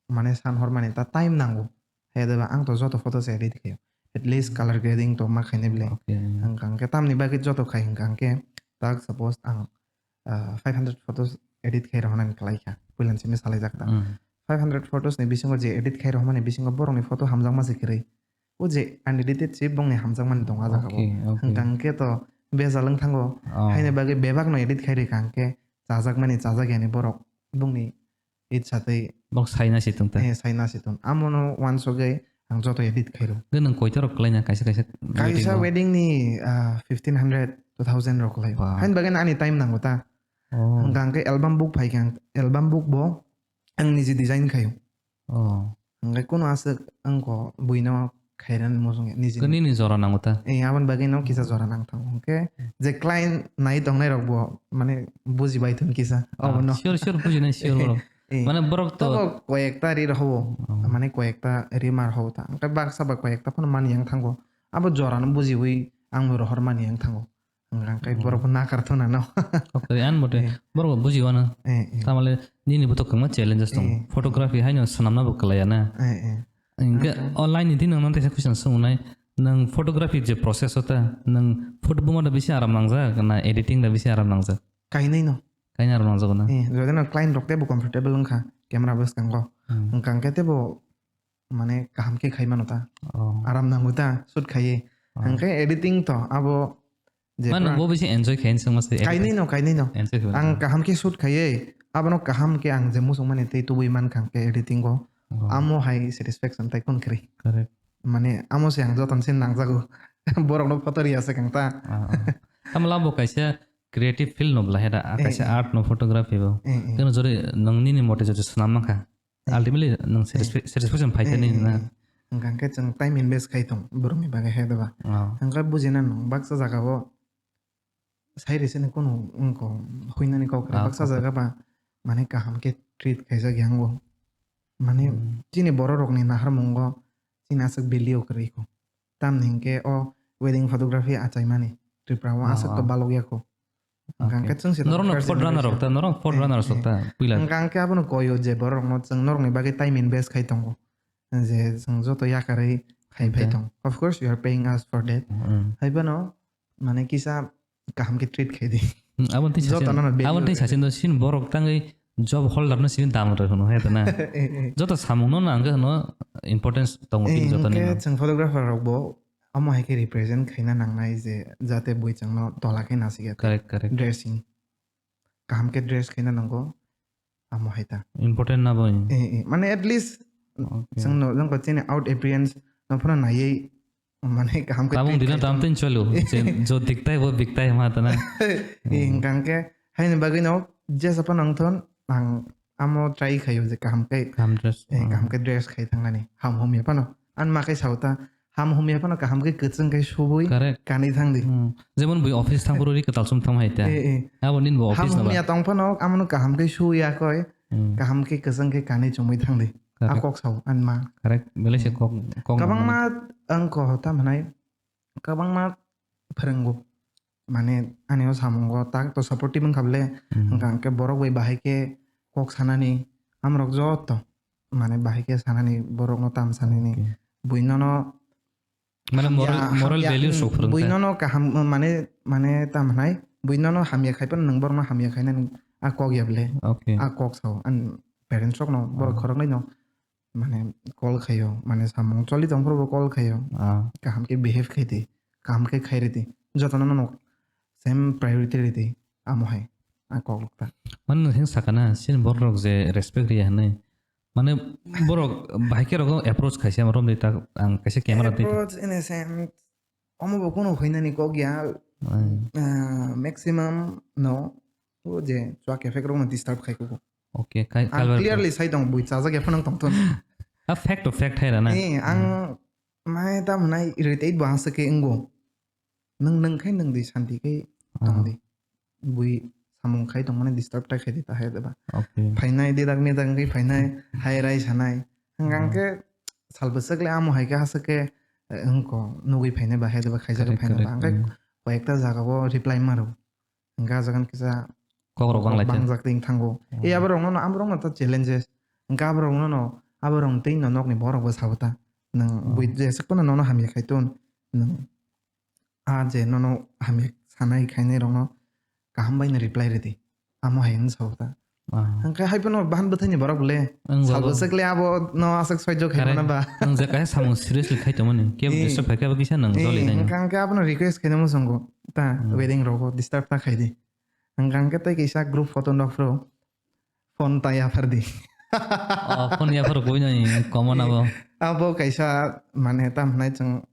mane san hor mani ta time nango. Hai de ba ang to joto photos edit khayo. At least color grading to ma khainai bwle. Okay. Hwnkha hwnkhe tamni bagwi joto khai hwnkha hwnkhe tak suppose ang, ah, five hundred photos edit khai rohornani khlai kha. Puilani simi salai jak ta. Mm. Five hundred photos ni bisingo je edit khai rohormani bisingo borokni photo hamjakma se kwrwi. O je unedited se bongni hamjakmani tongo a jagao. Okay, okay. Hwnkha hwnkhe to bejal wng thango. Oh. Haini bagwi bebakno edit khai rwkha hwnkhe chajakmani chajak yani borok bongni itsa tei bok saina si tong ta. Eh, saina si tong. Amono wansugwi ang joto edit khairo. Nge nwng koita rok kwlaina kaisa kaisa kaisa wedding o? Wedding ni, ah, fifteen hundred, two thousand rok kwlai. Wow. Haini bagwi ani time nango ta. Oh. Hwnkha hwnkhe album book phai khe ang album book bo ang niji design khaio. Oh. Hwnkhe kuno aswk wngkho buino khairan muchung ya niji. Kwnini jora nango ta? Eh, aboni bagwi no kisa jora nang thango. Hwnkhe je client nai tongnai rok bo mane bujibai thun kisa. Ah, obo no. Sure, sure, bujinai, sure borok. Eh. Mane borok to. Tobo koyekta ri rohobo. Oh. Mane koyekta ri ma rohobo ta. Hwnkhe baksa ba koyekta phano mani yang thango. Abo jora no bujiwi ang rohor mani yang thango. Hwnkha hwnkhe borok bo nakar thuna no. Okay, ani mote borok bo bujiwano. Eh, eh. Tamale nini bo to kwbangma challenges tongo. Eh. Photography haino swnamna bo kwlaiya na. Eh, eh. Hwnkhe o line ni twi nwng teisa question swngmwnai, nwng photography je process o ta, nwng photo buma da bisi aram nangjak na editing da bisi aram nangjak? Kainwi no. Kainwi aram nangjago na? Eh, jodi no client rok teibo comfortable wngkha camera bwskango. Hmm. Hwnkha hwnkhe teibo mane kaham khe khai mano ta. Oh. Aram nango ta, shoot khaiwi. Oh. Hwnkhe editing to abo je mano pura bo bisi enjoy khai sengma se editing. Kainwi no, kainwi no. Enjoy khai mano. Ang kaham khe shoot khaiwi, abono kaham khe ang je muchung mani tei tubui mankha hwnkhe editing o. Oh. Amo hai satisfaction tai kun kwrwi. Correct. Mane amo se ang joton se nangjago. Borok no photo riya se kang ta. Ah, ah. Tamla bo kaisa creative field no bla heda, ah, kaisa eh, eh, art no photography bo. Eh, eh. Keno jori nang nini mote jori swnam mankha. Eh. Ultimately, nwng eh, satisfa-, satisfaction phai eh, khe nini eh, na. Eh. Hwnkha hwnkhe chwng time invest khai tong, borokni bagwi hai da ba? Oh. Hwnkhe bujina nwng baksa jagao sai rwsani kunu wngkho, huinani kok kwrwi. Ah, baksa kok jaga ba, mane kaham khe treat khaijak yango. Mane hmm, chini borok rokni naharmungo chini aswk value kwrwi kho. Tamni hinkhe o wedding photography achaimani Tripura o aswk to balok yakho. Hwnkha hwnkhe chwng se norokno first generation. Norok phot runner rok ta, norok phot runner rok ta, puila. Hwnkha hwnkhe abono koyo je borok rokno chwng norokni bagwi time invest khai tongo. Je chwng joto yakarwi khai phai tong. Of course, you are paying us for that. Mm. Hai phano mane kisa kaham khe treat khai di. Hmm, aboni tei joto sasin, nono value aboni tei rw. Sasin do sin borok tangwi job holder no sini dam rw hwno, he to na? Eh, eh. Joto samung no nang hwno importance tongo tini joto ni. Eh, hwnkhe no. Chwng photographer rok bo omo hai khe represent khaina nangnai je jate bui chwng no tola khe nasikya. Correct, correct. Dressing. Kaham khe dress khaina nango. Amo hai ta. Important na bo. Eh, eh, mane at least Okay. Chwng no, chwng ko chini out appearance no phano naiwi, mane kaham khe Tabung treat dina khai tam tong. Tin chalo. Je, jo diktai bo biktai ma tana. Eh, Hmm. hingkang khe, haini bagwi no, jesa phano wng thon, ang amo try khaio je kaham khe, Kaham dress. eh, Hmm. kaham khe dress khai thangnani. Ham humya phano. An ma khe sao ta, ham humya phano kaham khe kwchwng khe subui Correct. Kanwi thang di. Hmm. Jemon bui office thang phuru ri kwtal sum thang hai ta. Eh, eh. Abo nin bo Ham office na ba. humya tong phano, amono kaham khe suya koi, Hmm. kaham khe kwchwng khe kanwi chumui thang di. A Correct. Kok sao, an ma. Correct. Belai se Hmm. kok, kok Kwbangma ang ko ta mwnai, kwbangma phwrwngo. Mane, ani o samungo tak to supportive wngkha bole, Hmm. hwnkha hwnkhe borok bai bahai khe kok sanani, amrok joto, mane, bahai khe sanani, borokno tam sanani. Okay. Buinono Mane, hamya, moral, moral hamya, values hmm, rok phwrwng buinono kaham, mane, mane, tam hwnai, buinono hamya khai phano nwng borokno hamya khainani a kok ya bole, Okay. A kok sao, ani parents rokno, borok Ah. khoroknwi no. Mane call khaio, mane samung choli tong phuru bo call khaio. Ah. Kaham khe behave khai di, kaham khe khai ridi. Jotono no same priority ridi, amo hai. A kok rok ta. Mane nwng sakana, sin borok rok je respect riya hwnwi. Mane borok bahai khe rok approach khaisa romni tak ang kaisa camera twi. Approach in a sense, omo bo kunu hwnani kok ya, Ai. Ah, maximum no, o je chwak effect rok no disturb khai kugo. Okay, kai-, Ang kalbar clearly sai tong, bui chajak ya phano tong ton. A fact to fact hai rana. Eh, ang Hmm. mai ta mwnai irritate bo hangsa khe wngo. Nwng, nwng khai nwng di santi khe Ah. Tong di. Bui samung khai tong mani disturb ta khai di ta hai da ba. Okay. Phainai di dak me dak khe phainai, hai rai sanai. Hwnkha Ah. Khe sal bwswk le amo hai khe hasa khe, eh, wngko nugui phainai ba hai da ba khaijak Correct, phainai ba. Correct. Hwnkhe Hmm. Koi ekta jaga o reply maro. Hwnkhe ah jaga kisa Kok rok bang lai khe. Bangjak ting thango. Hmm. E aborok no, aborok no ta challenges. Hwnkhe aborok no, no, aborok tei no nok ni borok bo sabo ta. Nwng Hmm. Bui jeswk no nono hamya khai ton. Nwng a je nono hamya sanai khainai rok no kaham bai no reply ridi. Amo hai wng sabo ta. Ah. Hwnkhe hai phano bahan bwthai ni borok le. Ang sabo bo. Sabo sek le abo no aswk soijo khai Correct. Mano ba. Ang je kaisa samung seriously khai tongmani. Kebo Eh. Disturb khai khe abo kisa nang Eh, joli khai no. Hwnkhe ang khe abono request khai no muchungo. Ta Hmm. Wedding rogo disturb ta khai di. Hwnkhe ang khe tei kisa group photo nok phro phone ta yaphar di. Oh, phone yaphar koi nai common Eh, abo. Abo kaisa mane tam hnai chwng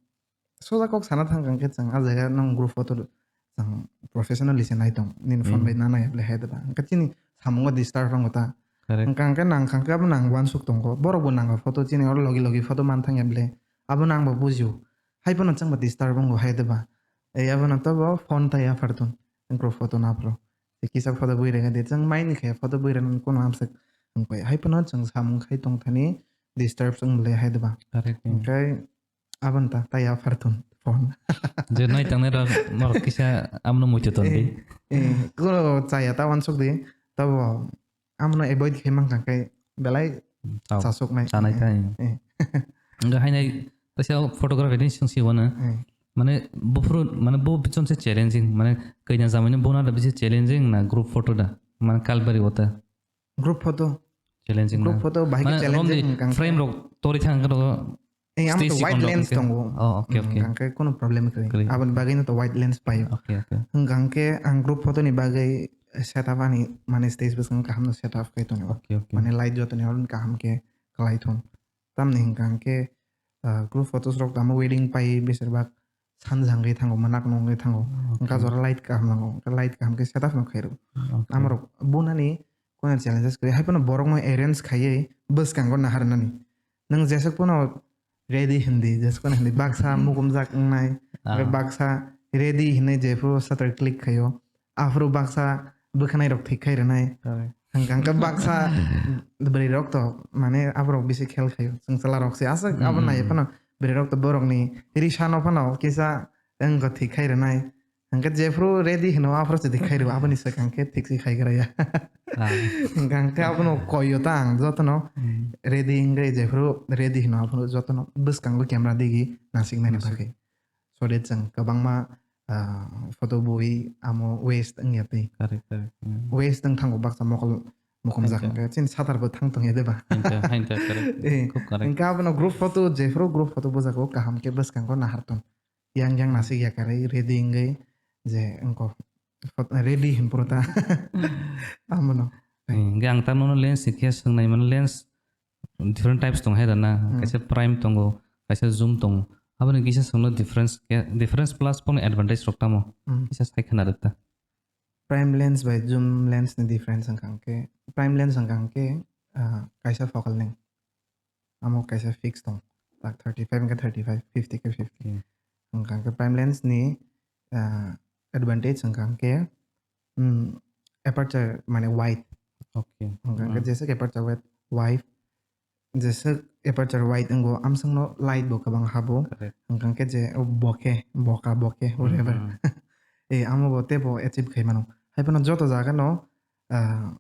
Soja kok sana thang khe chwng ah jaga nung group photo chwng professionally se nai tong. Nini phone Hmm. Bai nana ya ble hai da ba. Hwnkhe chini samungo disturb wngo ta. Correct. Hwnkha hwnkhe nang kha khe abo nang uansuk tongo. Borok bo nang photo chini oro logi logi photo man thang ya ble. Abo nang bo bujio. Hai phano chwng bo disturb wngo hai da ba. Ei abo no to bo phone ta yaphar tong. Group photo na phro. Kisa photo bui rega de chwng mai ni khe photo bui rega kono amsek. Hwnkhe hai phano chwng samung khai tong thani disturb wng ble hai da ba. Correct. Hwnkhe Aboni ta tei yaphar thun phone. Je nai tangnai rok norok kisa amno muitu ton di. Eh, eh, kuno chaya ta uansuk di. Tabo amno avoid khe mankha khe belai Tau. Chasuknai. Chanai Eh, ta. Eh. Hwnkhe hainai kaisa photography ni swngsi wano. Eh. Mane buphuru mane bu bichon se challenging mane kaina jamani bona da bisi challenging na group photo da mane kalbari wata. Group photo. Challenging Group na. Photo bahai khe Mane challenging romdi hwnkha khe. Frame rok tori thang khe rok Eh, amo stage to si wide kondo lens khe. Tongo. Oh, okay, Hmm, okay. Hwnkha khe kono problem kwrwi. Kwrwi. Aboni bagwi no to wide lens paio. Okay, okay. Hwnkha khe ang group photo ni bagwi setup ani mane stage bwskango kaham no setup khai tongo. Okay, okay. Mane light jotoni hor kaham khe kwlai thung. Tamni hwnkha khe, ah, group photos rok tamo wedding pai besir bak sanjangwi thango, manak nungwi thango. Okay. Hwnkha jora light kaham nango, hwnkha light kaham khe setup no khairo. Okay. Amorok bunani kono challenges kwrwi, hai phano borokno arrange khaiwi bwskango naharnani. Nwng jeswk phano ready hindi, jeswk phano hindi, baksa mukumjak wngnai, Ah. Baksa ready hinwi jephuru shutter click khaio. Aphuru baksa bwkhanai rok thik khai rwnai. Correct. Hwnkha hwnkhe baksa bwrwi rok to mane aborok bisi khel khaio. Chwng chwla rok se aswk abo Hmm. Nai phano bwrwi rok to borok ni risa no phano kisa wngkha thik khai rwnai. Hwnkhe jephuru ready hwno aphuru se thik khai rw aboni swkang khe thik se khai gra ya. Ah. Hwnkha hwnkhe abono koi o ta ang jotono Hmm. Ready wngwi jephuru ready hwno aphuru jotono bwskango camera digi nasik nani Nasik. Bagwi. So that chwng kwbangma, ah, photo bui amo waste wngya twi. Correct, correct. Hmm. Waste wng thango baksa mokol mukum Hain jak ka. Hwnkhe chini satar bo thang tongya de ba. Hain ka, hain ka, correct. Eh, Khub correct. Hwnkhe abono group photo, jephuru group photo bujak o kaham khe bwskango nahar tong. Yang yang nasik ya karwi ready wngwi je wngko phot-, ready hin puro ta. Abono. Hmm, hwnkhe ang tamo no lens ni khe swngnai mano, lens different types tong hai rana, Hmm. kaisa prime tongo, kaisa zoom tongo. Aboni kisa swngno difference khe, difference plus bono advantage rok tamo? Hmm. Kisa sai khna rwk ta. Prime lens bai zoom lens ni difference wngkha hwnkhe, prime lens wngkha hwnkhe, ah, kaisa focal length. Amo kaisa fix tong. Tak thirty five wngkha thirty five, fifty khe fifty. Hmm. Wngkha hwnkhe prime lens ni, ah, advantage wngkha hwnkhe, hmm, aperture mane wide. Okay. Wngkha hwnkhe Hmm. jeswk aperture wide, wide, jeswk aperture wide wngo, amswkno light bo kwbang habo. Correct. Wngkha hwnkhe je o bokeh, boka bokeh, whatever. Hmm. Eh, amo bo teibo achieve khai mano. Hai phano joto jaga no, ah,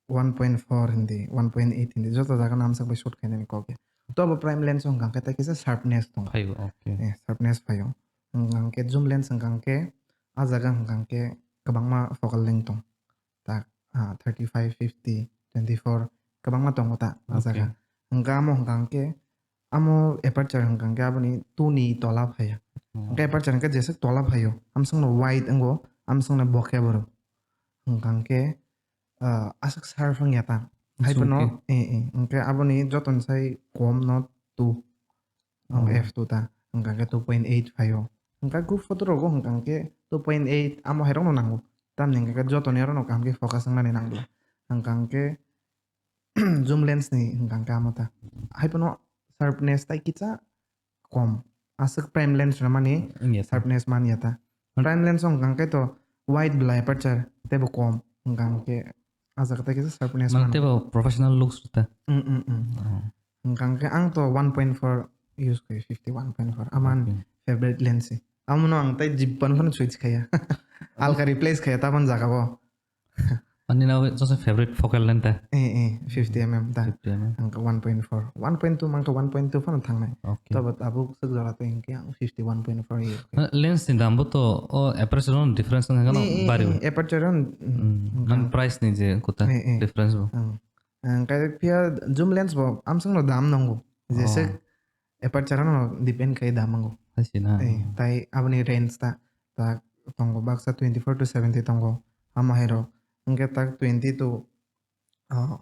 one point four hindi, one point eight hindi, joto jaga no amswk bai shoot khainani kok ya. To bo prime lens wngkha hwnkhe tei kisa sharpness tong. Phaio, okay. Eh, sharpness phaio. Wngkha hwnkhe zoom lens wngkha hwnkhe, ah jaga wngkha hwnkhe kwbangma focal length tong. Tak, ah, thirty five, fifty, twenty four, kwbangma tongo ta, ah Okay. jaga. Hwnkha amo hwnkha hwnkhe, amo aperture hwnkha hwnkhe aboni two ni tola phaiya. Oh. Hwnkhe aperture hwnkhe jeswk tola phaio, amswkno wide wngo, amswkno bokhe borok. Hwnkha hwnkhe, ah, aswk sharp wngya ta. Hai Zoom phano, khe. eh, eh, hwnkhe aboni jotono sai kom no two. Ang Oh. F two ta, hwnkha hwnkhe two point eight phaio. Hwnkha group photo rogo hwnkha hwnkhe two point eight amo hai rokno nango. Tamni hwnkha hwnkhe jotoni aro no kaham khe focus wngnani nango. Hwnkha hwnkhe zoom lens ni hwnkha hwnkhe amo ta. Hai phano sharpness tai kisa kom. Aswk prime lens rwmani Wngya ta. sharpness manya ta. Hmm. Prime lens wngkha hwnkhe to wide bwlai aperture teibo kom. Hwnkha hwnkhe ah jaga tai kisa sharpness Mane mano. teibo professional looks ta. Mm, mm, mm. Oh. Hwnkha hwnkhe ang to one point four use khaio, fifty one point four. Amani Okay. favorite lens se. Amono ang tai jibban phano switch khaiya. Alka replace khaiya tabon jaga o. Ani na jose favorite focal length ta. Eh, eh, fifty M M ta. Fifty M M. Ang ka one point four. One point two mang ka one point two phano thangnai. Okay. Tabo tabuk swk jora tei hwnkhe ang fifty one point four use khaio. Na lens ni dam bo to o aperture no difference wngkha no Eh, eh, bari. eh, aperture on, mm, Mm, wngkha. Man price ni je kota Eh, eh. difference bo. Ang. Ang khe phiya zoom lens bo amswkno dam nango. Jeswk Oh. aperture no depend khai dam nango. Hai se na. Eh, tai aboni range ta, ta tongo baksa twenty four to seventy tongo. Amo hai rok. Hwnkhe tak twenty to, ah,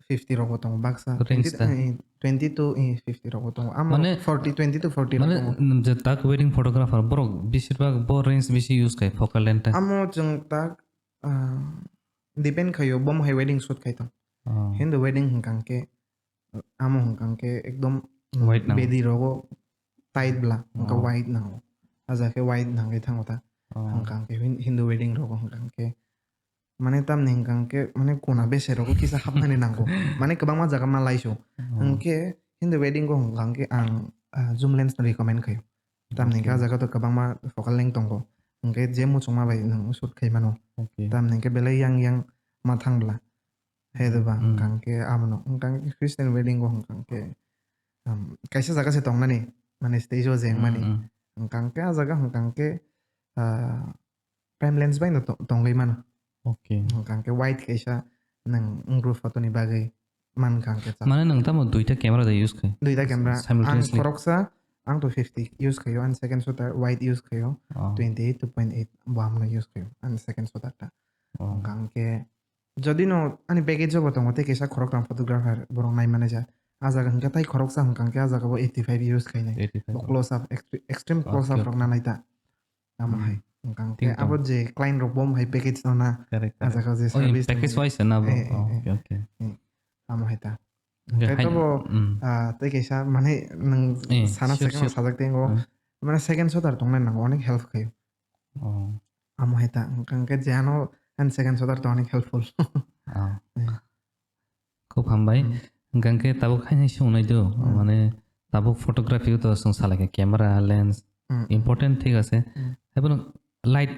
fifty rok bo tongo baksa. Range Twenty, ta. eh, twenty to, eh, fifty rok bo tongo. Amo Mane, forty, twenty to forty rok mane, tongo. mm, je tak wedding photographer borok bisir bak bo range bisi use khai focal length ta. Amo chwng tak, ah, depend khaio, bomo hai wedding shoot khai tong. Oh. Hindu wedding hwnkha hwnkhe, amo hwnkha hwnkhe ekdom, mm, Wide nango. bedi rogo tight bla, hwnkha Oh. wide nango. Aja khe wide nangwi thango ta. Oh. Hwnkha hwnkhe hin-, Hindu wedding rogo hwnkha hwnkhe. Mane tamni hwnkha hwnkhe, mane kuna bese rogo kisa hapnani nango. Mane kwbangma jaga ma laisu. Oh. Hwnkhe Hindu wedding go hwnkha hwnkhe ang, ah, zoom lens no recommend khaio. Tamni hwnkhe Okay. ah jaga to kwbangma focal length tongo. Hwnkhe je muchungma bai nwng shoot khai mano. Okay. Tamni hwnkhe belai yang yang ma thang bla. Hai de ba, Mm. hwnkha hwnkhe abono, hwnkha hwnkhe Christian wedding o hwnkha hwnkhe, um, kaisa jaga se tongnani, mane stage o jeng mani. Mm, mm. Hwnkha hwnkhe ah jaga hwnkha hwnkhe, ah, prime lens bai no to-, tongwi mano. Okay. Hwnkha hwnkhe wide kaisa nwng group photo ni bagwi mankha hwnkhe chak. Mane nwng tamo duita camera da use khai? Duita camera. Simultaneously? Ang khoroksa, ang to fifty use khaio, ang second shooter wide use khaio, Oh. twenty eight to point eight bo amno use khaio, ang second shooter ta. Oh. Hwnkha hwnkhe Jodi no ani package o bo tongo tei kaisa khoroktham photographer borok nai manager. Ah jaga hwnkhe tai khoroksa hwnkha hwnkhe ah jaga bo eighty five use khainai. Eighty five. Bo close up, extre-, extreme close up Okay, rok okay. nanai ta. Amo Hmm. hai. Hwnkha hwnkhe Thank you. abo je client rok bo hai package no na. Correct, Ah correct. jaga je Oh, service package tongwi. Wise na bo. Eh, eh, Oh, eh. Okay, okay. Eh, amo hai ta. Hwnkhe Hwnkhe hai to bo, hmm. ah, tei kaisa mane nwng Eh, sana sure, second sure. sajak tengo. Hmm. Mane second shooter tongnai nango onek help khaio. Oh. Amo hai ta, hwnkha hwnkhe je ano ani second shooter to onek helpful. Ah. Eh. Khub hambai. Hmm. Hwnkha hwnkhe tabuk haino swngwi nai do, Hmm. mane tabuk photography o to chwng salai kha camera, lens, Hmm. important thik ase. Hmm. Haiphano light,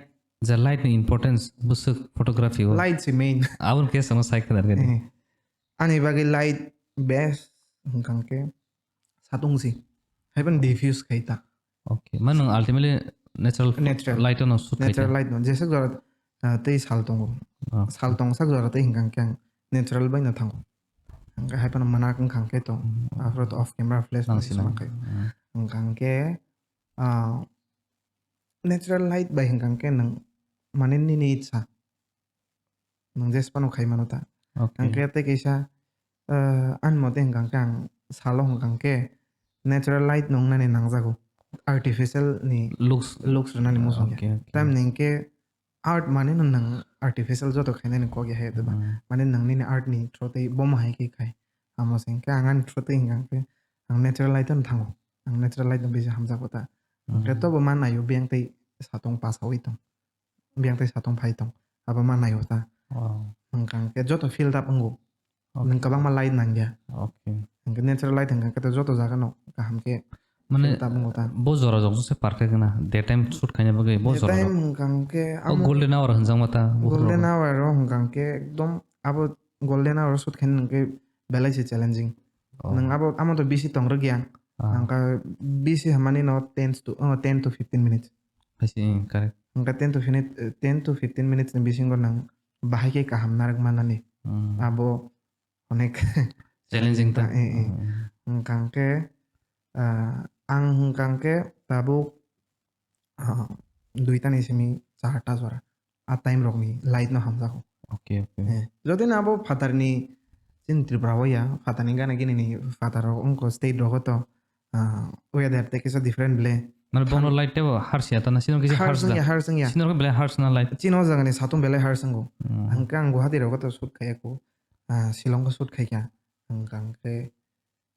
je light ni importance bwswk photography o. Light se main. Aboni khe chwngno sai khwna rwgwi di. Eh. Ani bagwi light best hwnkha hwnkhe satung si. Haiphano diffuse khai ta. Okay. Mane nwng ultimately natural natural light no shoot khai Natural light no. Jeswk jora, ah, tei sal tongo. Ah. Sal tong sak jora tei hwnkha hwnkhe ang natural bai no thango. Hwnkhe hai phano mwnakhe hwnkha hwnkhe to. Hmm. Aphuru to off camera flash Nang no sinai. Sima khai. Hmm. Hwnkha hwnkhe, ah, natural light bai hwnkha hwnkhe nwng mane nini itsa. Nwng jes phano khai mano ta. Okay. Hwnkhe tei kaisa, ah, ani mote hwnkha khe ang salo hwnkha khe natural light no wngnani nangjago. Artificial ni looks, looks rwnani muchung ya. Okay, okay. Tamni hwnkhe art mane no nwng artificial joto khainani kok ya hai diba. Hmm. Mane nwng nini art ni through tei bomo hai khe khai. Amo se hwnkhe ang ani through tei hwnkha khe ang natural light no thango. Ang natural light no bisi hamjago ta. Hwnkhe hmm, tobo ma naio biyang tei satung pasawi tong. Biyang tei satung phai tong. Abo ma naio ta. Oh. Hwnkha khe joto filled up wngo. Okay. Nwng kwbangma light nangya. Okay. Hwnkhe natural light hwnkha khe joto jaga no kaham khe mane filled up wngo ta. Bo jora jok se perfect na. Daytime shoot khaina bagwi bo jora jok. Daytime hwnkha khe o amo golden hour hwnjakma ta, buphuru golden rok. Hour o hwnkha khe ekdom abo golden hour shoot khaina hwnkhe belai se challenging. Oh. Nwng abo, amo to bisi tong rwgya. Ah. Hwnkha bisi hamani no ten to, oh, ten to fifteen minutes. Hai se, hmm, correct. Hwnkha ten to fini-, ten to fifteen minutes ni bisingo nwng bahai khe kaham narwk manani. Hmm. Abo onek challenging ta. Eh, eh. Hmm. Hwnkha khe, ah, ang hwnkha khe tabuk, ah, duita ni simi charta jora. A time rokni light no hamjago. Okay, okay. Eh, jodi no abo phatarni chini Tripura o ya, phatarni gana gini ni phatar rok wngkha state rogo to, ah, weather tei kisa different ble. Mane bono light tebo harsh ya ta na, sino kisa harsh da. Harsh wngya, harsh wngya. Sino belai harsh na light. Chini o jaga ni satung belai harsh wngo. Hmm. Hwnkhe ang Guwahati rogo to shoot khaiya ko, ah, Shillong o shoot khaikha. Hwnkha khe,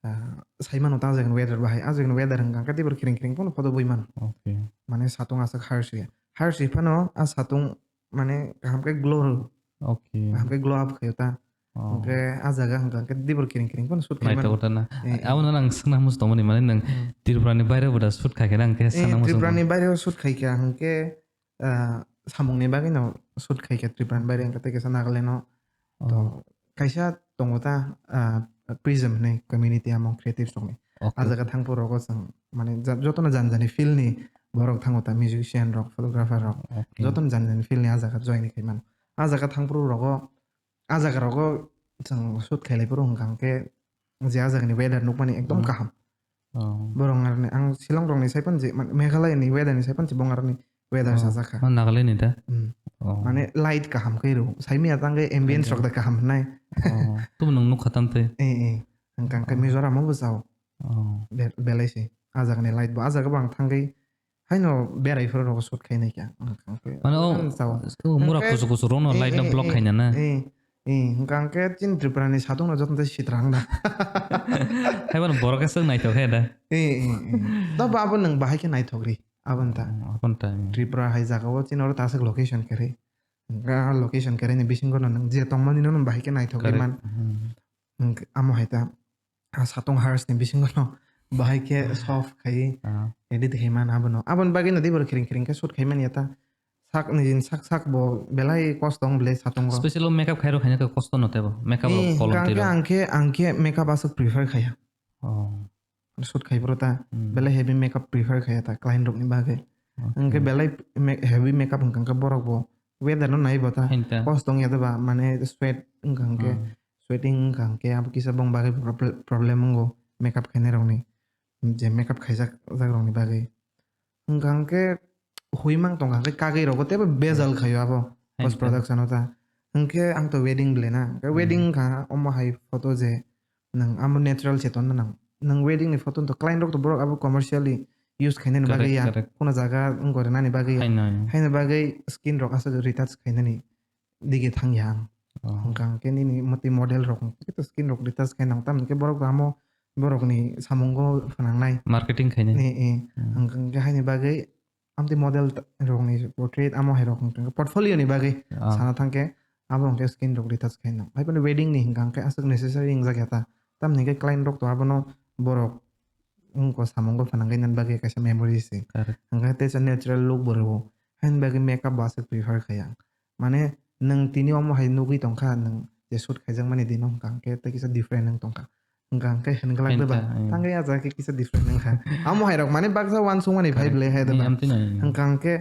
ah, sai mano ta, ah jagani weather bahai, ah jagani weather hwnkha khe tibur khiring khiring phano photo bui mano. Okay. Mane satung aswk harsh ya. Harsh phano ah satung mane kaham khe glow rw. Okay. Kaham khe glow up khaio ta. Oh. Hwnkhe ah jaga hwnkha khe tibur khiring khiring phano shoot khai mano. Naithok ta na. Eh, eh. Abono nang swngna muchung tongmani mane nwng hmm, Tripura ni baire bo da shoot khai khe nang khe eh, swngna muchung tong. Tripura ni baire o shoot khai kha hwnkhe ah, samung ni bagwi no shoot khai kha Tripura ni baire, hwnkhe tei kaisa Nagaland o. Oh. To kaisa tongo ta, ah, Prism hinwi community, amo creative rokni. Okay. Ah jaga thangphuru rogo chwng mane ja-, jotono jani jani field ni borok thango ta, musician rok, photographer rok. Okay. Jotono jani jani field ni ah jaga join khai mano. Ah jaga thangphuru rogo, ah jaga rogo chwng shoot khailai phuru hwnkha hwnkhe je ah jagani weather nukmani ekdom hmm, kaham. Oh. Borok ngarni, ang Shillong rokni sai phano je, man-, Meghalaya ni weather ni sai phano je bo ngarni weather oh, sajak kha. Oh, Nagaland ni da? Hmm. Oh. Mane light kaham khe rw. Saimanya tangwi ambience rok da kaham hwnai. Oh. Tubu nwng nukha tam tei? Eh, eh. Hwnkha hwnkhe oh, Mizoram o bo jao. Oh. Be-, belai se. Ah jagani light bo. Ah jaga bo ang thangwi haino berai phuru rogo shoot khai nai kha. Hwnkha hwnkhe mane o, ang jao. O mura hwnkhe kusu kusu rokno eh, light no eh, block eh, khaina na? Eh. Eh, hwnkha hwnkhe chini Tripura ni satung no jotono tei sitrang da. Haibo borok khe swk naithok khe da. Eh, eh, eh. Tabo abo nwng bahai khe naithok ri, aboni ta. Hmm, aboni ta, eh. Tripura hai jaga o chini oro ta aswk location kwrwi. Hwnkha location kwrwi ni bisingo no nwng je tongmani no nwng bahai khe naithok ri correct. Man. Hmm. Hwnkhe amo hai ta. Ah, satung harsh ni bisingo no bahai khe soft khai ah, edit khai man abono. Aboni bagwi no dibor khiring khiring khe shoot khai man ya ta. Sak ni jin sak sak bo belai kosto wng belai satung o. Special o makeup khai rw khaina khe kosto no tebo. Makeup rok eh, kolom hwnkha twi hwnkhe rok. Ang khe, ang khe makeup aswk prefer khaiya. Oh. Shoot khai phuru ta hmm, belai heavy makeup prefer khaiya ta client rok ni bagwi. Okay. Hwnkhe belai me-, heavy makeup hwnkha hwnkhe borok bo weather no nai bo ta. Hain ta. Kosto wng ya de ba mane sweat wngkha hwnkhe. Hmm. Sweating wngkha hwnkhe abo kisa bong bagwi proble-, problem wngo makeup khainai rokni, je makeup khaijak jak rokni bagwi. Wngkha hwnkhe hui mang tongkha hwnkhe kagwi rogo teibo bejal khaio abo post production o ta. Hwnkhe ang to wedding belai na, hwnkhe wedding wngkha omo hai photo je nwng amo natural se tonna nang. Nwng wedding ni photo to client rok to borok abo commercially use khainani bagwi ya. Correct, correct. Kono jaga wngkha rinani bagwi ya. Haino, haino. Haino bagwi skin rok aswk retouch khainani. Dige thang ya ang. Oh. Hwnkha hwnkhe nini mwtwi model rok hwnkhe to skin rok retouch khai nang, tamni khe borok bo amo borokni samungo phnangnai. Marketing khainai. Eh, eh. Hmm. Hwnkha hwnkhe haini bagwi amtwi model ta-, rokni portrait amo hai rok hwnkha hwnkhe portfolio ni bagwi ah, sana thangkhe abo hwnkhe skin rok retouch khai nang. Hai phano wedding ni hwnkha hwnkhe aswk necessary wngjak ya ta. Tamni hwnkhe client rok to abono borok wngkha samungo phnangwi nani bagwi kaisa memory se. Correct. Hwnkha hwnkhe teisa natural look bo rwo. Haini bagwi makeup bo aswk prefer khai ang. Mane nwng tini omo hai nugwi tongkha, nwng je shoot khaijakmani dino hwnkha hwnkhe tei kisa different wng tongkha. Hwnkha hwnkhe hwnglak de ba, tangwi ah jaga khe kisa different wngkha. Amo hai rok mane baksa uansukmani phai belai hai de ba. Hwnkha hwnkhe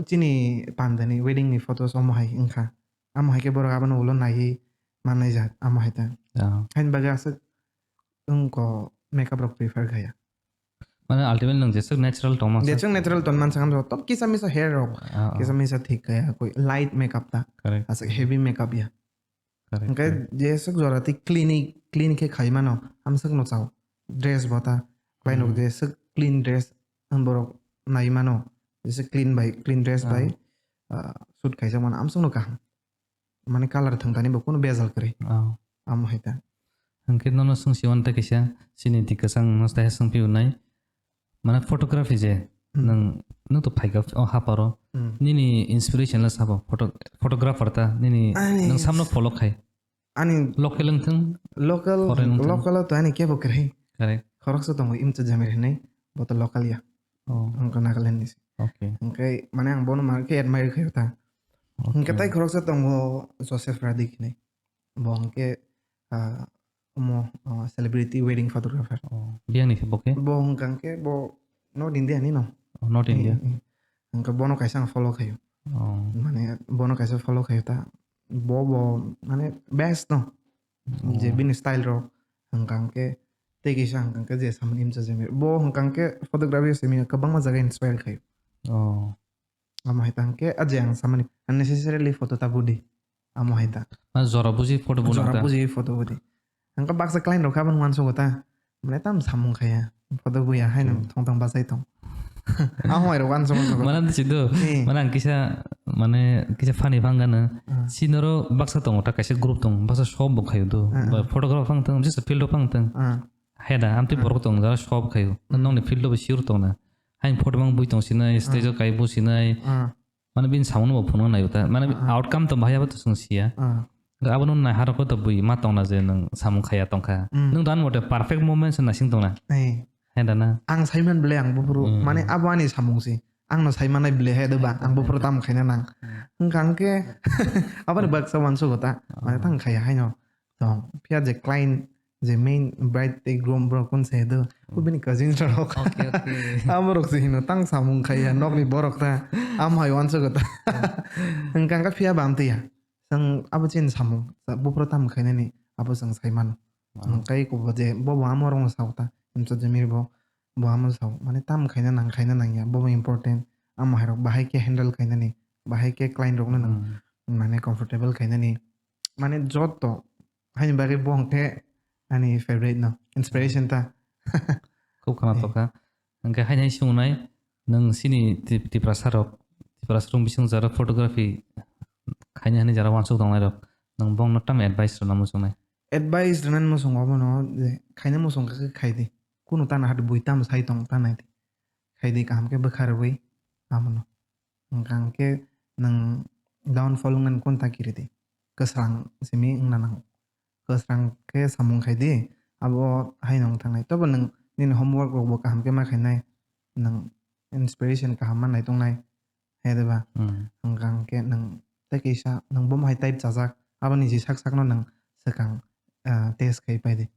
chini pandani wedding ni photos omo hai wngkha. Amo hai khe borok abono ulo naiwi mannai jak amo hai ta. Haini bagwi aswk wngkha makeup rok prefer khaiya. Mane ultimately nwng jeswk natural tongma Je sak. Chwng natural ton mansa khamsa, to kisa misa hair rok, Ah, ah. Kisa misa thik kaya, koi light makeup ta. Correct. Aswk heavy makeup ya. Correct, hwnkhe correct. Jeswk jora twi clean, clean khe khai mano, hamswk no chao. Dress bo ta, klai nuk Hmm. Jeswk clean dress, ang borok nai mano. Jeswk clean bai, clean dress Ah. Bai, ah, suit khaijak mano, hamswk no kaham. Mane color thwng thani bo kunu bejal kwrwi. Oh. Amo hai ta. Hwnkhe nono swngsi uan ta kisa, chini twi kwchang no ta swngpi unai. Mane photography je, Hmm. Nwng, nwng to phaikha o haparo. Hmm. Nini inspiration la sabo, photo-, photographer ta, nini, ani nwng samno follow khai. Ani local wng thung, local, foreign wng thung. Local to ani kebo kwrwi. Correct. Khoroksa tongo Imcha Jamir hinwi, bo to local ya. Oh. Wngkha Nagaland ni se. Okay. Hwnkhe mane ang bono ma khe admire khayo ta. Okay. Hwnkhe tai khoroksa tongo Joseph Radik hinwi. Bo hwnkhe, ah, omo, ah, celebrity wedding photographer. Oh, biyang ni se bo khe? Bo hwnkha hwnkhe bo North India ni no. Oh, North India. Eh, eh. Hwnkhe bono kaisa ang follow khayo. Oh. Mane bono kaisa follow khayo ta. Bo, bo, mane best no. Oh. Je bini style rok hwnkha hwnkhe tei kisa hwnkha hwnkhe je samani Imcha Jamir. Bo hwnkha hwnkhe photography simi kwbangma jaga inspire khayo. Oh. Amo hai ta hwnkhe, a je ang samani unnecessarily photo ta budi. Amo hai ta. Na jora buji photo bo jora nang ta? Buji photo budi. Hwnkhe baksa client rok khe abono uansugo ta. Mane tam samung khaya. Photo buya haino hmm. Thong thong bachai tong. Amo hai rok uansugo. Mane bisi do. Eh. Mane ang kisa, mane kisa funny phang gana. Ah. Sinoro baksa tongo ta kaisa group tong. Baksa shop bo khayo do. Ah. Ba photograph phang tong, just field phang tong. Ah. Hai da, amtwi ah. Borok tong jara shop khayo. Hmm. Nongni field bo sure tong na. Hain photo mang bui tong sinai, stage o ah. Kai bo sinai. Ah. Mane bini samung no bo phunuk naio ta. Mane ah, ah. Outcome to bahai abo to chwng siya. Ah. Abono naiharok to bui ma tongna je nwng samung khaya tongkha. Mm. Nwng dan mote perfect moment se naising tongna. Eh. Hai da na. Ang saiman bele ang buphuru. Mm. Mane abo ani samung si. Ang no saimanai bele hai da ba. Ang buphuru tam khaina nang. Mm. Hwnkha hwnkhe aboni baksa uansugo ta. Mane ah. Tang khaya haino. Tong, phiya je client, je main bride tei groom borok kun se do, hmm. Bini cousin rok. Okay, okay. Abo rok se hino tang samung khaiya, nokni borok ta, am hai uansugo ta. Hmm. Hwnkha hwnkhe phiya bam twiya. Chwng abo chini samung, buphuru tam khainani, abo chwng sai mano. Hmm. Hwnkhe eko bo je, bo bo amo rok no sao ta, Imcha Jamir bo, bo amo sao, mane tam khaina nang, khaina nangya, bo bo important, amo hai rok bahai khe handle khainani, bahai khe client rok no nang, hmm. Mane comfortable khainani, mane joto, Haini bagwi bo hwnkhe ani favorite no, inspiration ta. Khub khwna eh. Tokha. Hwnkhe haini hai swngwnai, nwng chini Ti-, Tiprasa rok, Tiprasa rok bising jara photography khaini hani jara uansuk tongnai rok, nwng bongno tamo advice rwna muchungnai? Advice rwnani muchungo abono je khaina muchung khe khai di. Kunu tana hadi bui tamo sai tong ta nai di. Khai di kaham khe bwkha rwui abono. Hwnkha hwnkhe nwng downfall wngnani kunta kiri di. Kwsrang simi wngna nango. Kwsrang khe samung khai di, abo haino wng thangnai. Tobo nwng nini homework rokbo kaham khe ma khainai, nwng inspiration kaham ma naitongnai, hai de ba? Hmm. Hwnkha hwnkhe nwng tei kisa nwng bomo hai type chajak, aboni je sak sakno nwng swkang, ah, test khai pai di.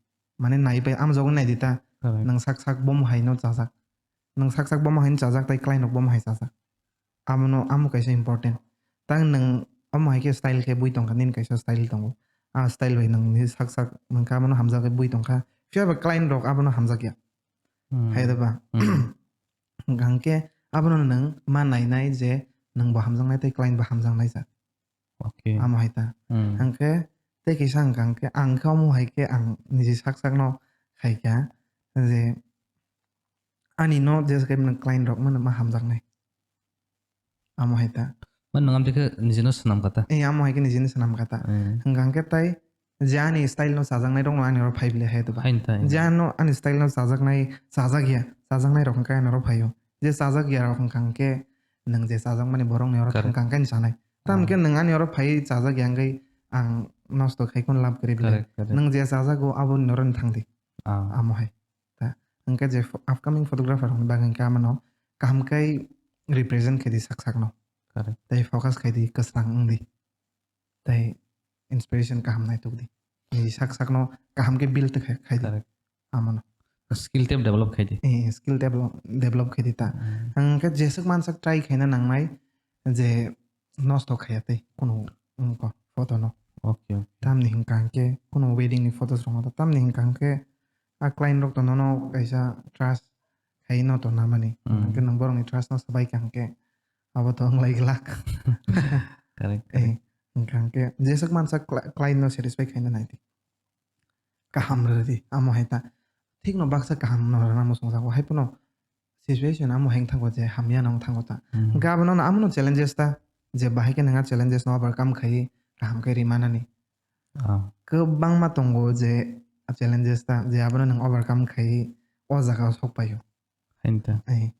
Mane nai pai, amjogwi nai di ta. Correct. Nwng sak sak bomo haino chajak. Nwng sak sak bomo haino chajak tei client rok bomo hai chajak. Abono, amo kaisa important. Tang nwng omo hai khe style khe bui tongkha, nini kaisa style tongo. A style bai nwng ni sak sak nwng khe abono hamjak khe bui tongkha. Phiya ba client rok abono hamjak ya. Hmm. Hai da ba? Hmm. Hwnkha hwnkhe abono nwng ma nainai je nwng bo hamjaknai tei client bo hamjaknai sa. Okay. Amo hai ta. Hmm. Hwnkhe tei kisa hwnkha hwnkhe ang khe omo hai khe ang niji sak sakno khai kha je ani no je khe nwng client rok mano ma hamjaknai. Amo hai ta. Man nwng amtwi khe nijino swnam kha ta. Eh, amo hai khe nijino swnam kha ta. Eh. Hwnkha hwnkhe tai je ani style no chajaknai rok no ani oro phai bile hai to ba. Hain ta, eh. Je ano ani style no chajaknai, chajak ya, chajaknai rok hwnkhe ani oro phaio. Je chajak ya rok hwnkha hwnkhe nwng je chajakmani borok ni oro correct. Thang kha hwnkhe ani chanai. Tam ah. Hwnkhe nwng ani oro phai chajak ya hwnkhe ang nosto khai khun lab kwrwi bile. Correct, correct. Nwng je chajago abo ni oro thang di. Ah. Amo hai. Ta, hwnkhe je pho-, upcoming photographer rokni bagwi hwnkhe amano kaham khe represent khe di sak sakno. Correct. Tei focus khai di, kwsang wng di. Tei inspiration kaham naituk di. Nini sak sakno kaham khe build khai, khai di. Correct. Amano. Skill tei develop khai di. Eh, skill develop, develop khai di ta. Hmm. Hwnkhe jeswk mansak try khaina nangnai je nosto khaiya tei kunu wngkha photo no. Okay, okay. Tamni hwnkha hwnkhe kunu wedding ni photos rok no tamni hwnkha hwnkhe a client rok to nono kaisa trust hai no to namani. Hmm. Hwnkhe nwng borokni trust no swbai kha hwnkhe abo to wnglai glak. Correct, correct. Eh, hwnkha hwnkhe jeswk mansa cli-, client no satisfy khaina nai di. Kaham rw di, amo hai ta. Thik no baksa kaham no rwna muchung jago. Hai phano situation amo heng thango je hamya no wng thango ta. Hmm. Hwnkhe abono no amono challenges ta, je bahai khe nang a challenges no overcome khaiwi kaham khe rimanani. Ah. Kwbangma tongo je challenges ta, je abono nwng overcome khaiwi o jaga o sok paio. Hain ta. Ai.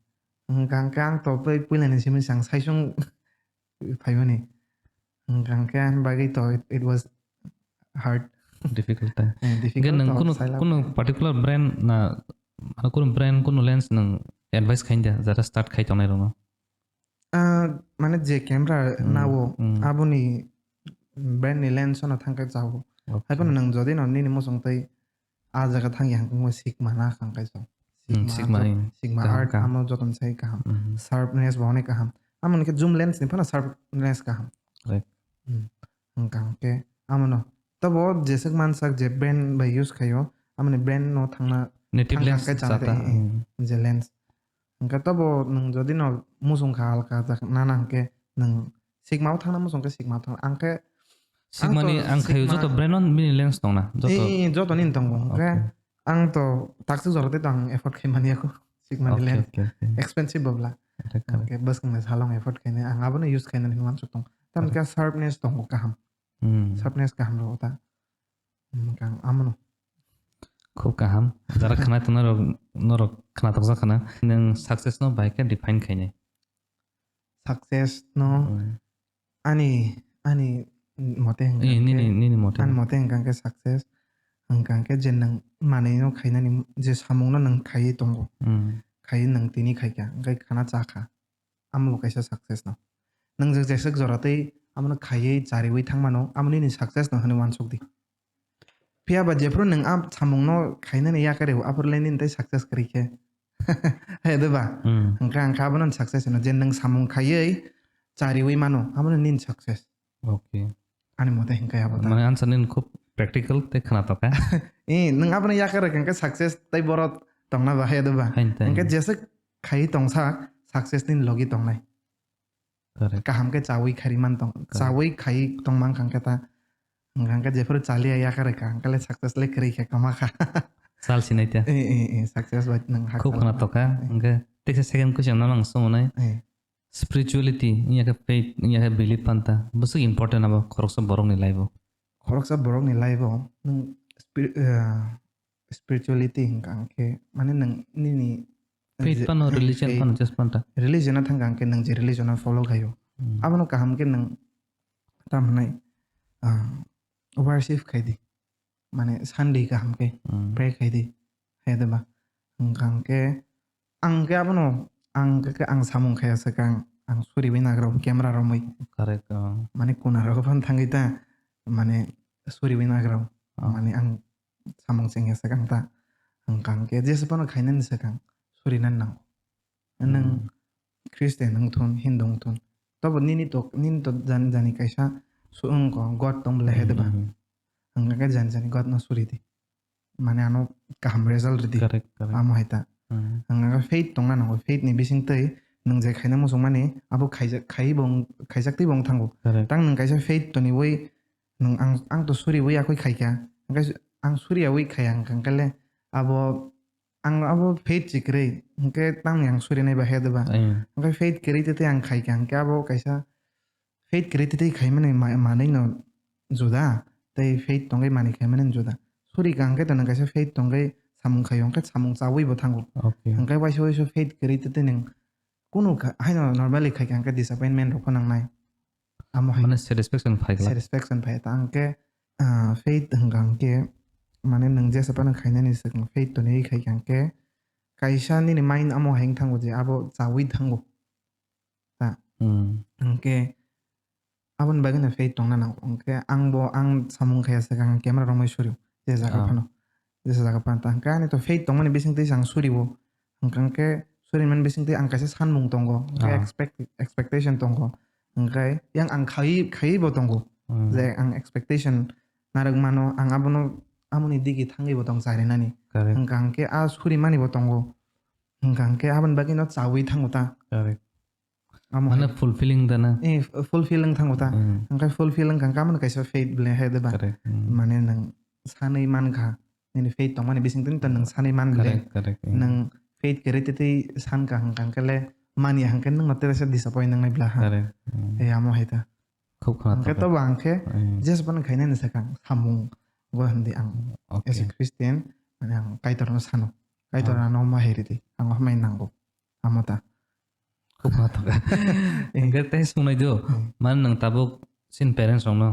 Hwnkha hwnkhe ang to bai puila ni simi sang saisung phaimani. Hwnkha hwnkhe ani bagwi to it, it was hard. Difficult ta. Eh, hwnkhe difficult nwng to kunu, saila. Kunu particular brand na, mane kunu brand, kunu lens nwng advice khain da, jara start khai tongnai rokno? Ah, mane je camera Hmm, nao, hmm. Aboni brand ni lens no thangkhe chao. Okay. Hai phano nwng jodi no nini muchung tei ah jaga thangya hwnkhe Sigma na khang kaiso. Hmm, Sigma, Sigma, jot-, eh, Sigma kaham, art kaham. Amo joton sai kaham. Hmm. Sharpness bo onek kaham. Amo hwnkhe zoom lens ni phano sharpness kaham. Right. Hmm. Hwnkha hwnkhe amo no. Tabo jeswk mansak je brand bai use khaio, amoni brand no thangna, Native thangna lens khe chana chata, tei, eh, hmm. Je lens. Hwnkhe tabo nwng jodi no muchung kha halka jak nana hwnkhe nwng Sigma o thangna muchung khe Sigma o thang. Ang khe Sigma ni ang khaio Sigma joto brand no bini lens tongna, joto. Eh, eh, joto nini tongo. Hwnkhe okay. Ang to takswk jora tei to ang afford khai manya kho Sigma ni lens. Okay, okay, okay. Expensive bo bla. Correct, correct. Hwnkhe bwskang ni salong afford khainai ang abono use khainani hwnwi uansuk tongo. Tamoni khe sharpness tongo kaham. Hmm. Sharpness kaham rw ta. Hmm, kang amono. Khub kaham. Jara khna tong norok, norok khna toksa khna. Nwng success no bai khe define khainai? Success no hmm. Ani, ani mote hwnkha eh, nini, khe, nini mote. Ani mote hwnkha khe success hwnkha khe je nwng manwi no khainani je samung no nwng khaiwi tongo. Hmm. Khaiwi nwng tini khaikha, hwnkhe khana chakha. Amo bo kaisa success no. Nwng je jeswk jora tei amo no khaiwi chariwi thangmano, amo nini success no hwnwi uansuk di. Phiya ba jephru nwng a samung no khainani yakarwi, aphuru le nini tei success kwrwi khe. Hai de ba? Hmm. Hwnkha, hwnkha abono success hino. Je nwng samung khaiwi chariwi mano, abono nini success. Okay. Ani mote hwnkha abo ta. Mane answer nini khub practical tei khna tokha. Eh, nwng abono yakarwi hwnkhe success tei borok tongna ba hai de ba? Hain tai. Hwnkhe jeswk khaiwi tongsa success nini logi tongnai. Correct. Kaham khe chawi khari man tong, correct. Chawi khai tong man khang khe ta. Hwnkha khe jephuru chaliya yakarwi kha, hwnkhe le success le kwrwi khe kwma kha. Sal sinai ta. Eh, eh, eh, success bai nwng ha khub sal khna tokha, eh. Hwnkhe teisa second question no ang swngo nai. Eh. Spirituality, wngya khe faith, wngya khe belief panta. Bwswk important abo khoroksa borokni life o? Khoroksa borokni life o nwng spir-, eh, spirituality hwnkha hwnkhe, mane nwng nini faith je-, phano, eh, religion faith, phano just phanta. Religion a thangkha hwnkhe nwng je religion a follow khaio. Hmm. Abono kaham khe nwng tamo hwnai, ah, worship khai di. Mane Sunday kaham khe hmm. Pray khai di. Hai de ba? Hwnkha hwnkhe ang khe abono, ang khe, khe ang samung khaiya swkang, ang suriwi nagrao camera romwi. Correct, oh. Mane kuna rok phano thangwi ta, mane suriwi nagrao. Oh. Mane ang samung chengya swkang ta. Hwnkha hwnkhe jesa phano khainani swkang surinani nango. Nwng hmm. Christian wng thun, Hindu wng thun. Tobo nini to, nini to jani jani kaisa su-, wng ko, God tong bwlai hai de ba? Hmm, hmm, hmm. Hwnkha khe jani jani God no suri di. Mane ano kaham result rw di. Correct, correct. Amo hai ta. Hmm. Hwnkha khe faith tongna nango. Faith ni bising twi nwng je khaina muchung mani abo khaijak, khai bo wng, khaijak twi bo wng thango. Correct. Tang nwng kaisa faith toniwi nwng ang, ang to suriwi yakwi khaikha. Hwnkhe ang suriyawi khaiya hwnkha khe le abo ang abo faith se kwrwi, hwnkhe tamni ang surinai ba he de ba? Ayang. Hwnkhe faith kwrwi tei tei ang khaikha, hwnkhe abo kaisa faith kwrwi tei tei khaimani ma-, manwi no juda, tei faith tongwi manwi khaimani no juda. Suri ka hwnkhe to nwng kaisa faith tongwi samung khaio, hwnkhe samung chawi bo thango. Okay. Hwnkhe waisa waisa faith kwrwi tei tei nwng kunu kha-, haino normally khaikha hwnkhe disappointment rok pho nangnai. Amo hai mane satisfaction phai glak. Satisfaction phai ta hwnkhe, ah, faith hwnkha hwnkhe, mane nwng jesa phano khainani swkang faith toniwi khaikha hwnkhe, kaisa nini mind amo hai wng thango je abo chawi thango. Ta. Hmm. Hwnkhe aboni bagwino faith tongna nango. Hwnkhe ang bo, ang samung khaiya swkang camera romwi surio je jaga ah. Phano. Jesa jaga phano ta hwnkhe ani to faith tongmani bisingtwi se ang surio. Hwnkha hwnkhe surimani bisingtwi ang kaisa sanmung tongo, hwnkhe ah. Expect-, expectation tongo. Hwnkhe yang ang khaiwi, khaiwi bo tongo. Hmm. Je ang expectation narwk mano, ang abono, aboni digi thangwi bo tong charinani. Correct. Hwnkha hwnkhe a surimani bo tongo. Hwnkha hwnkhe aboni bagwino chaui thango ta. Correct. Amo Mane hai. Fulfilling da na. Eh, f-, fulfilling thango ta. Mm. Hwnkhe fulfilling kang kamani kaisa faith bele hai de ba. Correct. Mm. Mane nwng sanwi mankha. Nini faith tongmani bising tini to nwng sanwi man bele. Correct, correct. Mm. Nwng faith kwrwi twi twi sankha hwnkha hwnkhe le mani hwnkhe nwng no teresa disappoint nangnai bla ha. Correct. Mm. Eh, amo hai ta. Khub khna Hwnkhe thok. Tobo ang khe Mm. Jesu phano khainani sakha ang samung go hindi ang Okay. As a Christian mane ang Kaitor no sano. Kaitor Ah. ano ma heri di. Ang hamai nango. Amo ta. Khub khna thok. Eh. Hwnkhe tei sungnai do. Hmm. Mane nwng tabuk sin parents rok no.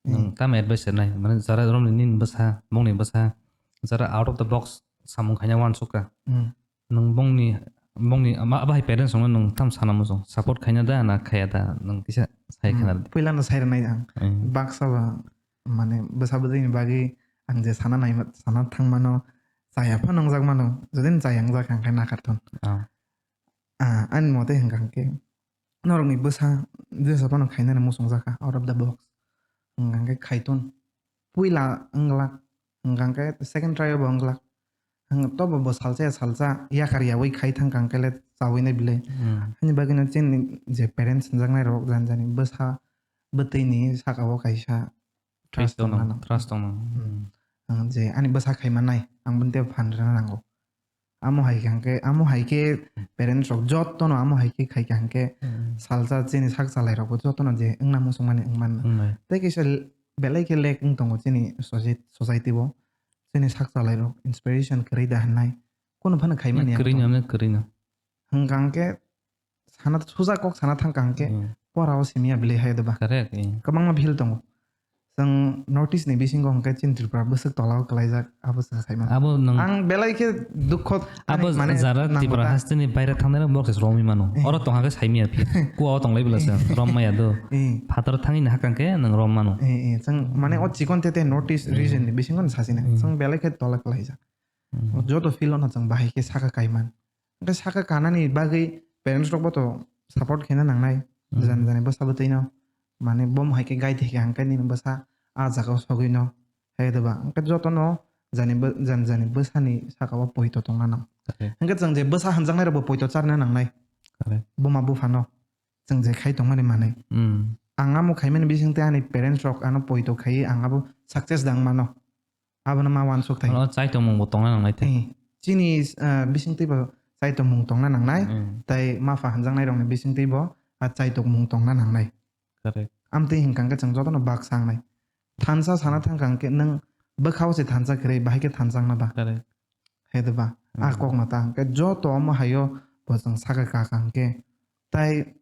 Hmm. Nwng tamo advice nai. Mane jara romni nini bwsa, bongni bwsa. Jara out of the box samung khaina wansukha. Hmm. Nwng bongni, bongni ma bahai parents rokno nwng tam sana muchung support khaina da na khaya da nwng kisa sai Hmm. khana da. Puila no sai rwnai ang. Hmm. Baksa ba mane bwsa bwtwi ni bagwi ang je sana nai sana thang mano chaya pha nwngjak mano jodi chaya wngjak ang khe nakarthun. Ah. Ah, ani mote hwnkha hwnkhe norokni bwsa jesa phano khainani muchungjakha out of the box. Hwnkha hwnkhe khaitun puila wnglak, hwnkha hwnkhe second try o bo wnglak. Hwnkhe tobo bo salsa ya salsa yakar yaui khai thangkha hwnkhe le chaui nai bile. Hmm. Ani bagwino chini je parents hwnjaknai rok jani jani bwsa bwtwi ni saka o kaisa Trust trust tongna tongno, nang. Trust tongno. Hmm. Hmm. Ang je ani bwsa khai manai, ang bini tei phan rwna nango. Amo hai khe hwnkhe, amo hai khe parents rok jotono amo hai khe khai kha hwnkhe Hmm. salsa chini sak chalai rokbo jotono je wngna muchung mani wng man. Wngnai. Tei kisa l-, belai khe lack wng tongo chini society, society o. Chini sak chalai rok inspiration kwrwi da hwnai. Kunu phano khai mani Kwrwi no, kwrwi no. Hwnkha hwnkhe sana suja kok sana thangkha hwnkhe Hmm. pora o simi ya bile hai de ba. Correct, eh. Kwbangma field tongo. Chwng North East ni bisingo hwnkhe chini Tripura bwswk tola o kwlaijak abo chwng sai mano. Abo nwng Ang belai khe dukho abo ani mane jara nango Tripura ta. Haste ni baire thangnai rok bo khe romwi mano. Eh. Oro tong hakhe saimya phi. Kua o tonglai bwla se rom maya do. Eh. Phatar thangwi ni hakang khe nwng rom mano. Eh, eh, chwng mane o chikon tete North East Eh. region ni bisingo ni sasina. Eh. Chwng belai khe tola kwlaijak. Hmm. Joto field no chwng bahai khe saka kaiman. Hwnkhe saka kanani bagwi parents rok bo to support khaina nangnai. Hmm. Jani jani bwsa bwtwi no. Mane bom hai khe guide khe hwnkhe nini bwsa a jaga o sogwi no. Hai de ba. Hwnkhe joto no jani bw-, jani jani bwsani saka o poito tongna nang. Correct. Hwnkhe chwng je bwsa hwnjaknai rok bo poito charna nangnai. Correct. Buma bupha no. Chwng je khai tongmani manwi. Hmm. Ang amo khaimani bising tei ani parents rok ano poito khaiwi ang abo success da wng mano. Abono ma wansuk thai. Ano chai tongmung bo tongna nangnai tei. Eh, chini, ah, bisingtwi bo chai tongmung tongna nangnai, Mm. tei ma pha hwnjaknai rokni bisingtwi bo a chai tongmung tongna nangnai. Correct. Amtwi hwnkha hwnkhe chwng jotono baksa wngnai. Thansa sana thangkha hwnkhe nwng bwkhao se thansa kwrwi, bahai khe thansa wngna ba? Correct. Hai de ba? A Mm. kokno ta hwnkhe joto omo haio bo chwng sakha kha hwnkhe. Tai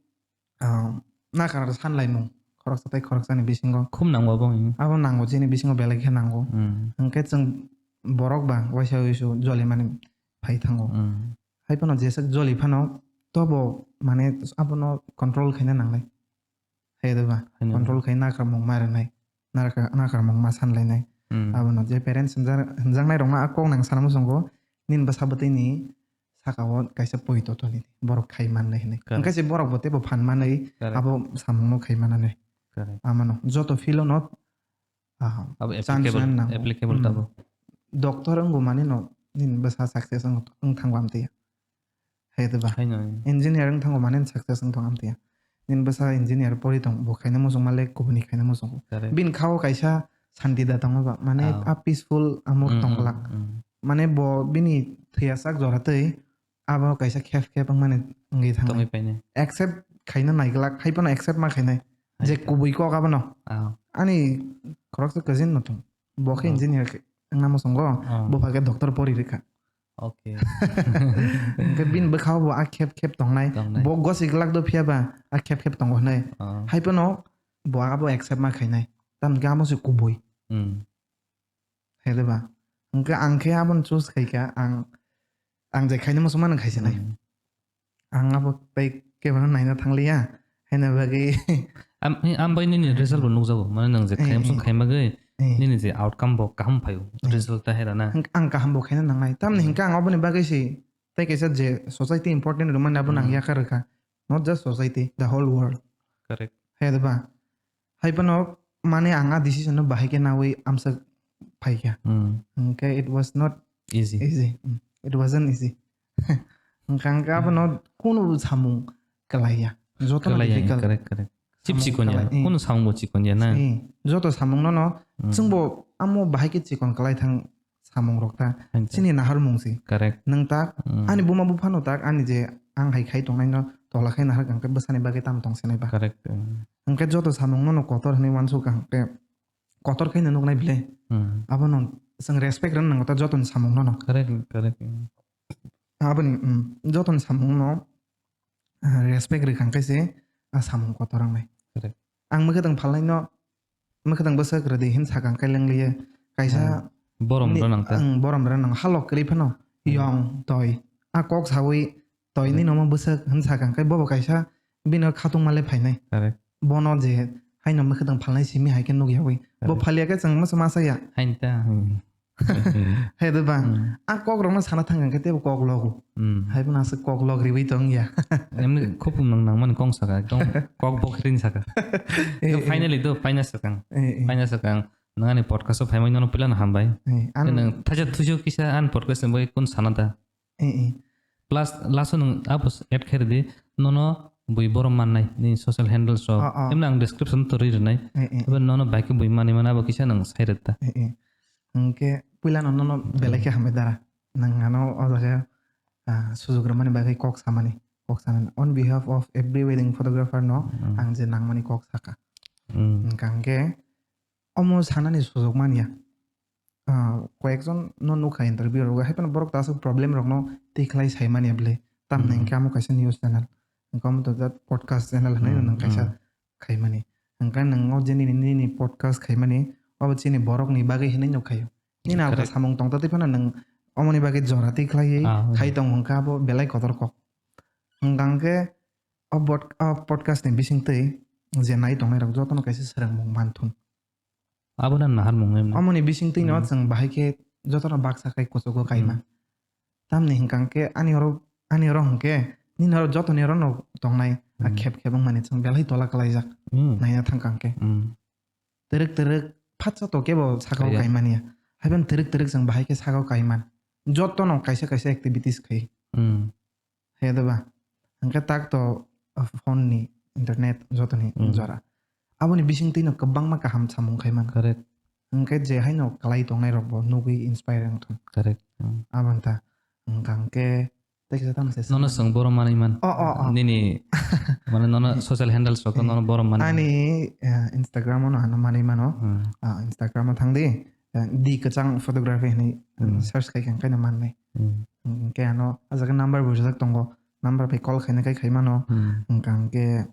ah, nakar sanlaimung khoroksa tei khoroksani bisingo. Khum nango abo, hmm. Abo nango, chini bisingo belai khe nango. Hmm. Hwnkhe chwng borok ba waisa wisu jolimani phai thango. Hmm. Hai phano jeswk joli phano tobo mane abono control khaina nangnai. Hai de ba? Hai nang. Control khai nakar mung ma rwnai. Narka-, nakarmung ma sanlainai. Hmm. Abono je parents hwnja-, hwnjaknai rokno a kok nang sana muchungo, nini bwsa bwtwini saka o kaisa poito toni di, borok khai mannai hinwi. Correct. Hwnkhe se borok bo teibo phan manwi Correct. Abo samungno khai mananai. Correct. Amano joto field-o no, ah, Abo chance applicable, nang nango. Applicable Hmm. Tabo. Doctor wngbo manino nini bwsa success wng, wng thango amtwi. Hai de ba? Hai no. Engineer wng thango mane success wng tong amtwi. Nini bwsa engineer pori tong, bo khaina muchung male kubuni khaina muchung. Correct. Bini khao kaisa santi da tongo ba, mane Ah. a peaceful amor Mm, tong mm, glak. Mm. Mane bo bini thwiya sak jora tei abo kaisa khep khep wngmani wngwi thangnai. Tongwi painai. Accept khaina nai glak, hai phano accept ma khainai. Hai Je ta. Kubui kok abono. Ah. Ani khoroksa cousin no tong. Bo khe Oh. Engineer khe wngna muchungo, Oh. Bupha khe doctor pori rikha. Okay. Hwnkhe bini bwkhao bo a khep khep tongnai. Tongnai. Bo gosi glak do phiya ba a khep khep tongo hwnwi. Oh. Hai phano bo abo accept ma khainai. Tamni khe amo se kubui. Hmm. Hai de ba? Hwnkhe ang khe abono choose khai kha, ang, ang je khaina muchung mano khai se nai. Hmm. Ang abo tei kebono naina thangliya, haina bagwi. Am-, am bai nini result bo nukjago, mane nwng je Eh, khaimsung eh. Khaimagwi, Eh. Nini je outcome bo kaham phaio, Eh. Result ta hera na. Hwnkhe ang kaham bo khaina nangnai. Tamni Hmm. Hwnkhe ang oboni bagwi se tei kaisa je society important rwmani abono ang Hmm. Yakar rwkha. Not just society, the whole world. Correct. Hai de ba? Hai phano mane ang a decision no bahai khe nawi amsa phaikha. Hmm. Hwnkhe it was not Easy. Easy. Mm. It wasn't easy. Hwnkha hwnkhe abono kunu samung kwlaiya. Jotono Kwlaiya, difficult. Correct, correct. Chip Samung chikon ya, kwlai, eh. Kunu samung bo chikon ya na. Eh, joto samung no no, Hmm. chwngbo amo bahai khe chikon kwlai thang samung rok ta. Hain ta. Chini naharmung si. Correct. Nwng tak, Hmm. ani buma buphano tak, ani je ang hai khai tongnai no tola khai nahar kang khe bwsani bagwi tamo tong sinai ba. Correct. Hmm. Hwnkhe joto samung no no kotor hinwi uansuk kang khe kotor khe no nuknai bile. Hmm. Abono chwng respect rwna nango ta jotoni samung no no. Correct, correct. Hmm. Aboni, mm, jotoni samung no, ah, respect rwkha hwnkhe se a samung kotor wngnai. Correct. Ang mwkhwtwng phalnai no, mwkhwtwng bwswk rwdi hin sakha hwnkhe lengliya. Kaisa Hmm. Borom ni, rw nang ta. Ang borom rw nang halok kwrwi phano Hmm. yong toi. A kok sawi toi Hmm. ni nomo bwswk hin sakha hwnkhe bobo kaisa bini khatungma le phainai. Correct. Bono je haino mwkhwtwng phalnai simi hai khe nukyawi. Bo Correct. Phalya khe chwng masa masa ya. Hain ta. Hmm. Hai de ba. Hmm. A kok rokno sana thang khe tebo kok logo. Hmm. Hai bono aswk kok log riwi tong ya. Emni khupung nang nangmani kong saka, ekdom kok bok ring saka. Eh, eh. Finally do, final sakang. Eh, eh. Final sakang. Nangani podcast o phaimani nono pilano hambai. Eh, an- Nang thaja thujo kisa an podcast ni bagwi kun sana da. Eh, eh. Plus, last o nwng abo add khairidi, nono bui borom mannai, ni social handles rok. Oh, oh. Emno ang description to ri rwnai. Eh, eh, Abo eh. Nono bai khe bui mani mana abo kisa nwng sai rwkta. Eh, eh. Hwnkhe puila no nono belai khe hambai dara. Nwng ano o jaga, ah, sujuk rwmani bagwi kok samani. Kok samani. On behalf of every wedding photographer no Mm. ang je nangmani kok saka. Mm. Hwnkha hwnkhe omo sanani sujuk manya. Ah, koyekjon no nukha interview rogo, hai phano borok ta aswk problem rokno tikhlai saimani bwle. Tamni Mm. hwnkhe amo kaisa news channel. Hwnkhe omo to jat podcast channel hinwi Mm, nwng kaisa mm. khaimani. Hwnkhe nwng o je nini, nini podcast khaimani, obo chini borokni bagwi hinwi nuk khaio. Nini alka Correct. Samung tongtotwi phano nwng omoni bagwi jora tikhlaiwi Ah, mm. khai tong hwnkhe abo belai kotor kok. Hwnkha hwnkhe o bot-, o podcast ni bisingtwi je nai tongnai rok jotono kaisa swrwngmung manthun. Abono naharmung emno. Omoni bisingtwi no Hmm. chwng bahai khe jotono baksa khai kuchugo kaima. Hmm. Tamni hwnkha hwnkhe ani oro, ani oro hwnkhe nini oro jotoni oro no tongnai a Hmm. khep khep wngmani chwng belai tola kwlaijak. Hmm. Naina thangkha hwnkhe. Hmm. Twrwk twrwk phatsa to kebo sakao Kaya. Kaimani ya. Haiphano twrwk twrwk chwng bahai khe sakao kaiman. Jotono kaisa kaisa activities khai. Hmm. He de ba? Hwnkhe tak to, uh, phone ni internet jotoni Hmm. jora. Aboni bisingtwi no kwbangma kaham samung khai man. Correct. Hwnkhe je haino kwlai tongnai rok bo nugwi inspire wng thung. Correct. Hmm. Aboni ta hwnkha hwnkhe tei kisa tamo se Nono swng. Swng borom manwi man. Oh, oh, oh. Nini, mane nono social handles rok Eh. Nono borom manwi. Ani, eh, Instagram o no ano manwi mano. Hmm. Ah, Instagram o thang di. Eh, di kwchang photography hinwi, eh, Hmm. search khai khe hwnkhe no mannai. Hmm. Hwnkhe ano, ah jaga number bo rijak tongo. Number bai call khaina kai khai mano. Hmm. Hwnkha hwnkhe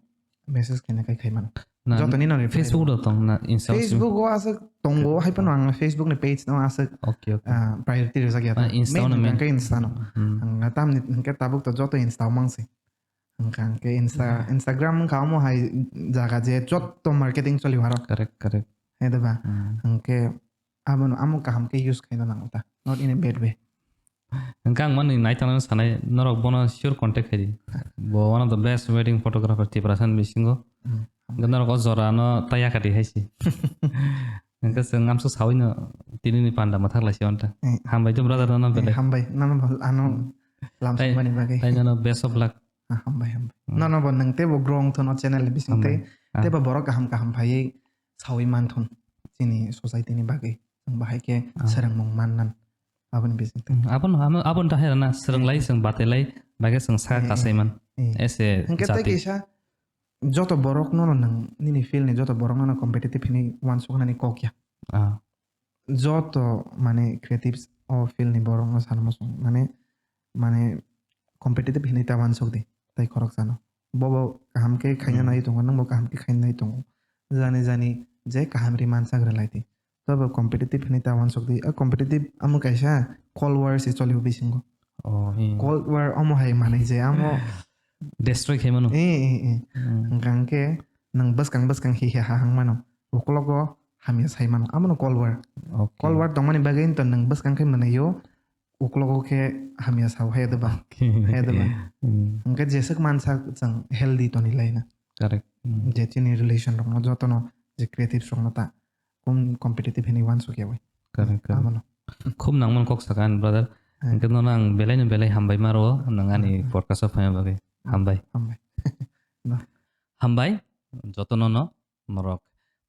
message khaina kai khai mano. Na, Jotoni no reply Facebook rw. Rok tong na Insta o simi? Facebook o aswk tongo, hai phano ang Facebook ni page no aswk, Okay, okay. Ah, priority rijak ya. Ah, Insta o Main no hwnkha main. Hwnkhe Insta no. Hmm. Ang tamni hwnkhe tabuk to joto Insta o mang se. Hwnkha hwnkhe Insta, Hmm. Instagram wngkha omo hai jaga je joto marketing choli o aro. Correct, correct. Hai de ba? Hmm. Hwnkhe Abono amo kaham khe use khaina nango ta, not in a bad way. Hwnkhe ang mani naithokno sanai, norok bono sure contact khaidi. Bo one of the best wedding photographer Tiprasa ni bisingo. Hmm. Hwnkhe norok o jora no ta yakati hai si. Hwnkhe chwng amsuk sawi no tini ni panda mwthak lai si onta. Eh. Hambai to brother nono Eh, belai. Hambai, nono bo ano Hmm. lam Tai, songmani bagwi. Tai nono best of luck. Ah, hambai, hambai. Hmm. Nono bo nwng teibo grow wng thun o channel ni bising Hambai. Tei, Ah. Teibo borok kaham kaham phaiwi sawi manthun chini society ni bagwi. Chwng bahai khe Ah. Swrwngmung mannan aboni bisingtwi. Hmm, abono, amo, aboni tahai rana swrwng lai, Hmm. Chwng batai lai, bai khe chwng saka Eh, eh. Kasai man. Eh. As a Hwnkhe tei jati. Kaisa joto borok nono nwng nini field ni joto borok nono competitive hinwi uansuknani kok ya. Ah. Joto mane creatives o field ni borok no sana muchung mane, mane competitive hinwi ta uansuk di tai khoroksa no. Bobo kaham khe khaina Hmm. Nai tongo, nwngbo kaham khe khaina nai tongo. Jani jani je kaham ri mansak rwlai di. Tobo competitive hinwi ta uansuk di. A competitive amo kaisa cold war se choli o bisingo. Oh, hmm. Cold war omo hai manwi je amo Destroy khai mano. Eh, eh, eh. Hmm. Hwnkha hwnkhe nwng bwskang bwskang hi hi ha hang mano. Uklogo hamya sai mano. Abono cold war. Okay. Cold war tongmani bagwi to nwng bwskang khe mwnwi o. Uklogo khe hamya sao, hai de ba? Okay. Hai de ba? Hmm. Hwnkhe jeswk mansa chwng healthy toni laina. Correct. Hmm. Je chini relation rokno jotono je creatives rokno ta kum competitive hinwi uansuk ya bai. Correct, correct. Abono. Khub nangmani kok saka ani brother. Hwnkhe nono ang belai no belai hambai maro, nwng ani Hmm. podcast o phaima bagwi. Hambai. Hambai. Hambai, jotono no norok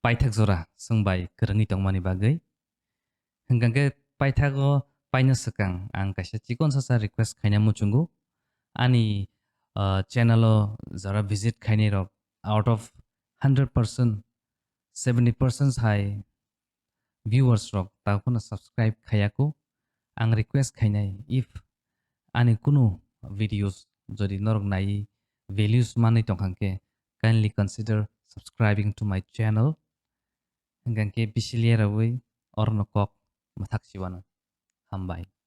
paithak jora swngbai kwrwngwi tongmani bagwi. Hwnkhe paithago paina swkang ang kaisa chikon sasa request khaina muchungo. Ani, uh, channel o jora visit khainai rok out of hundred percent, seventy percent hai viewers rok takhuna subscribe khayako. Ang request khainai, if ani kunu videos jodi norok nai values manwi tongkha khe, kindly consider subscribing to my channel. Hwnkhe bisiliya rawi orno kok mwthak siwano. Hambai.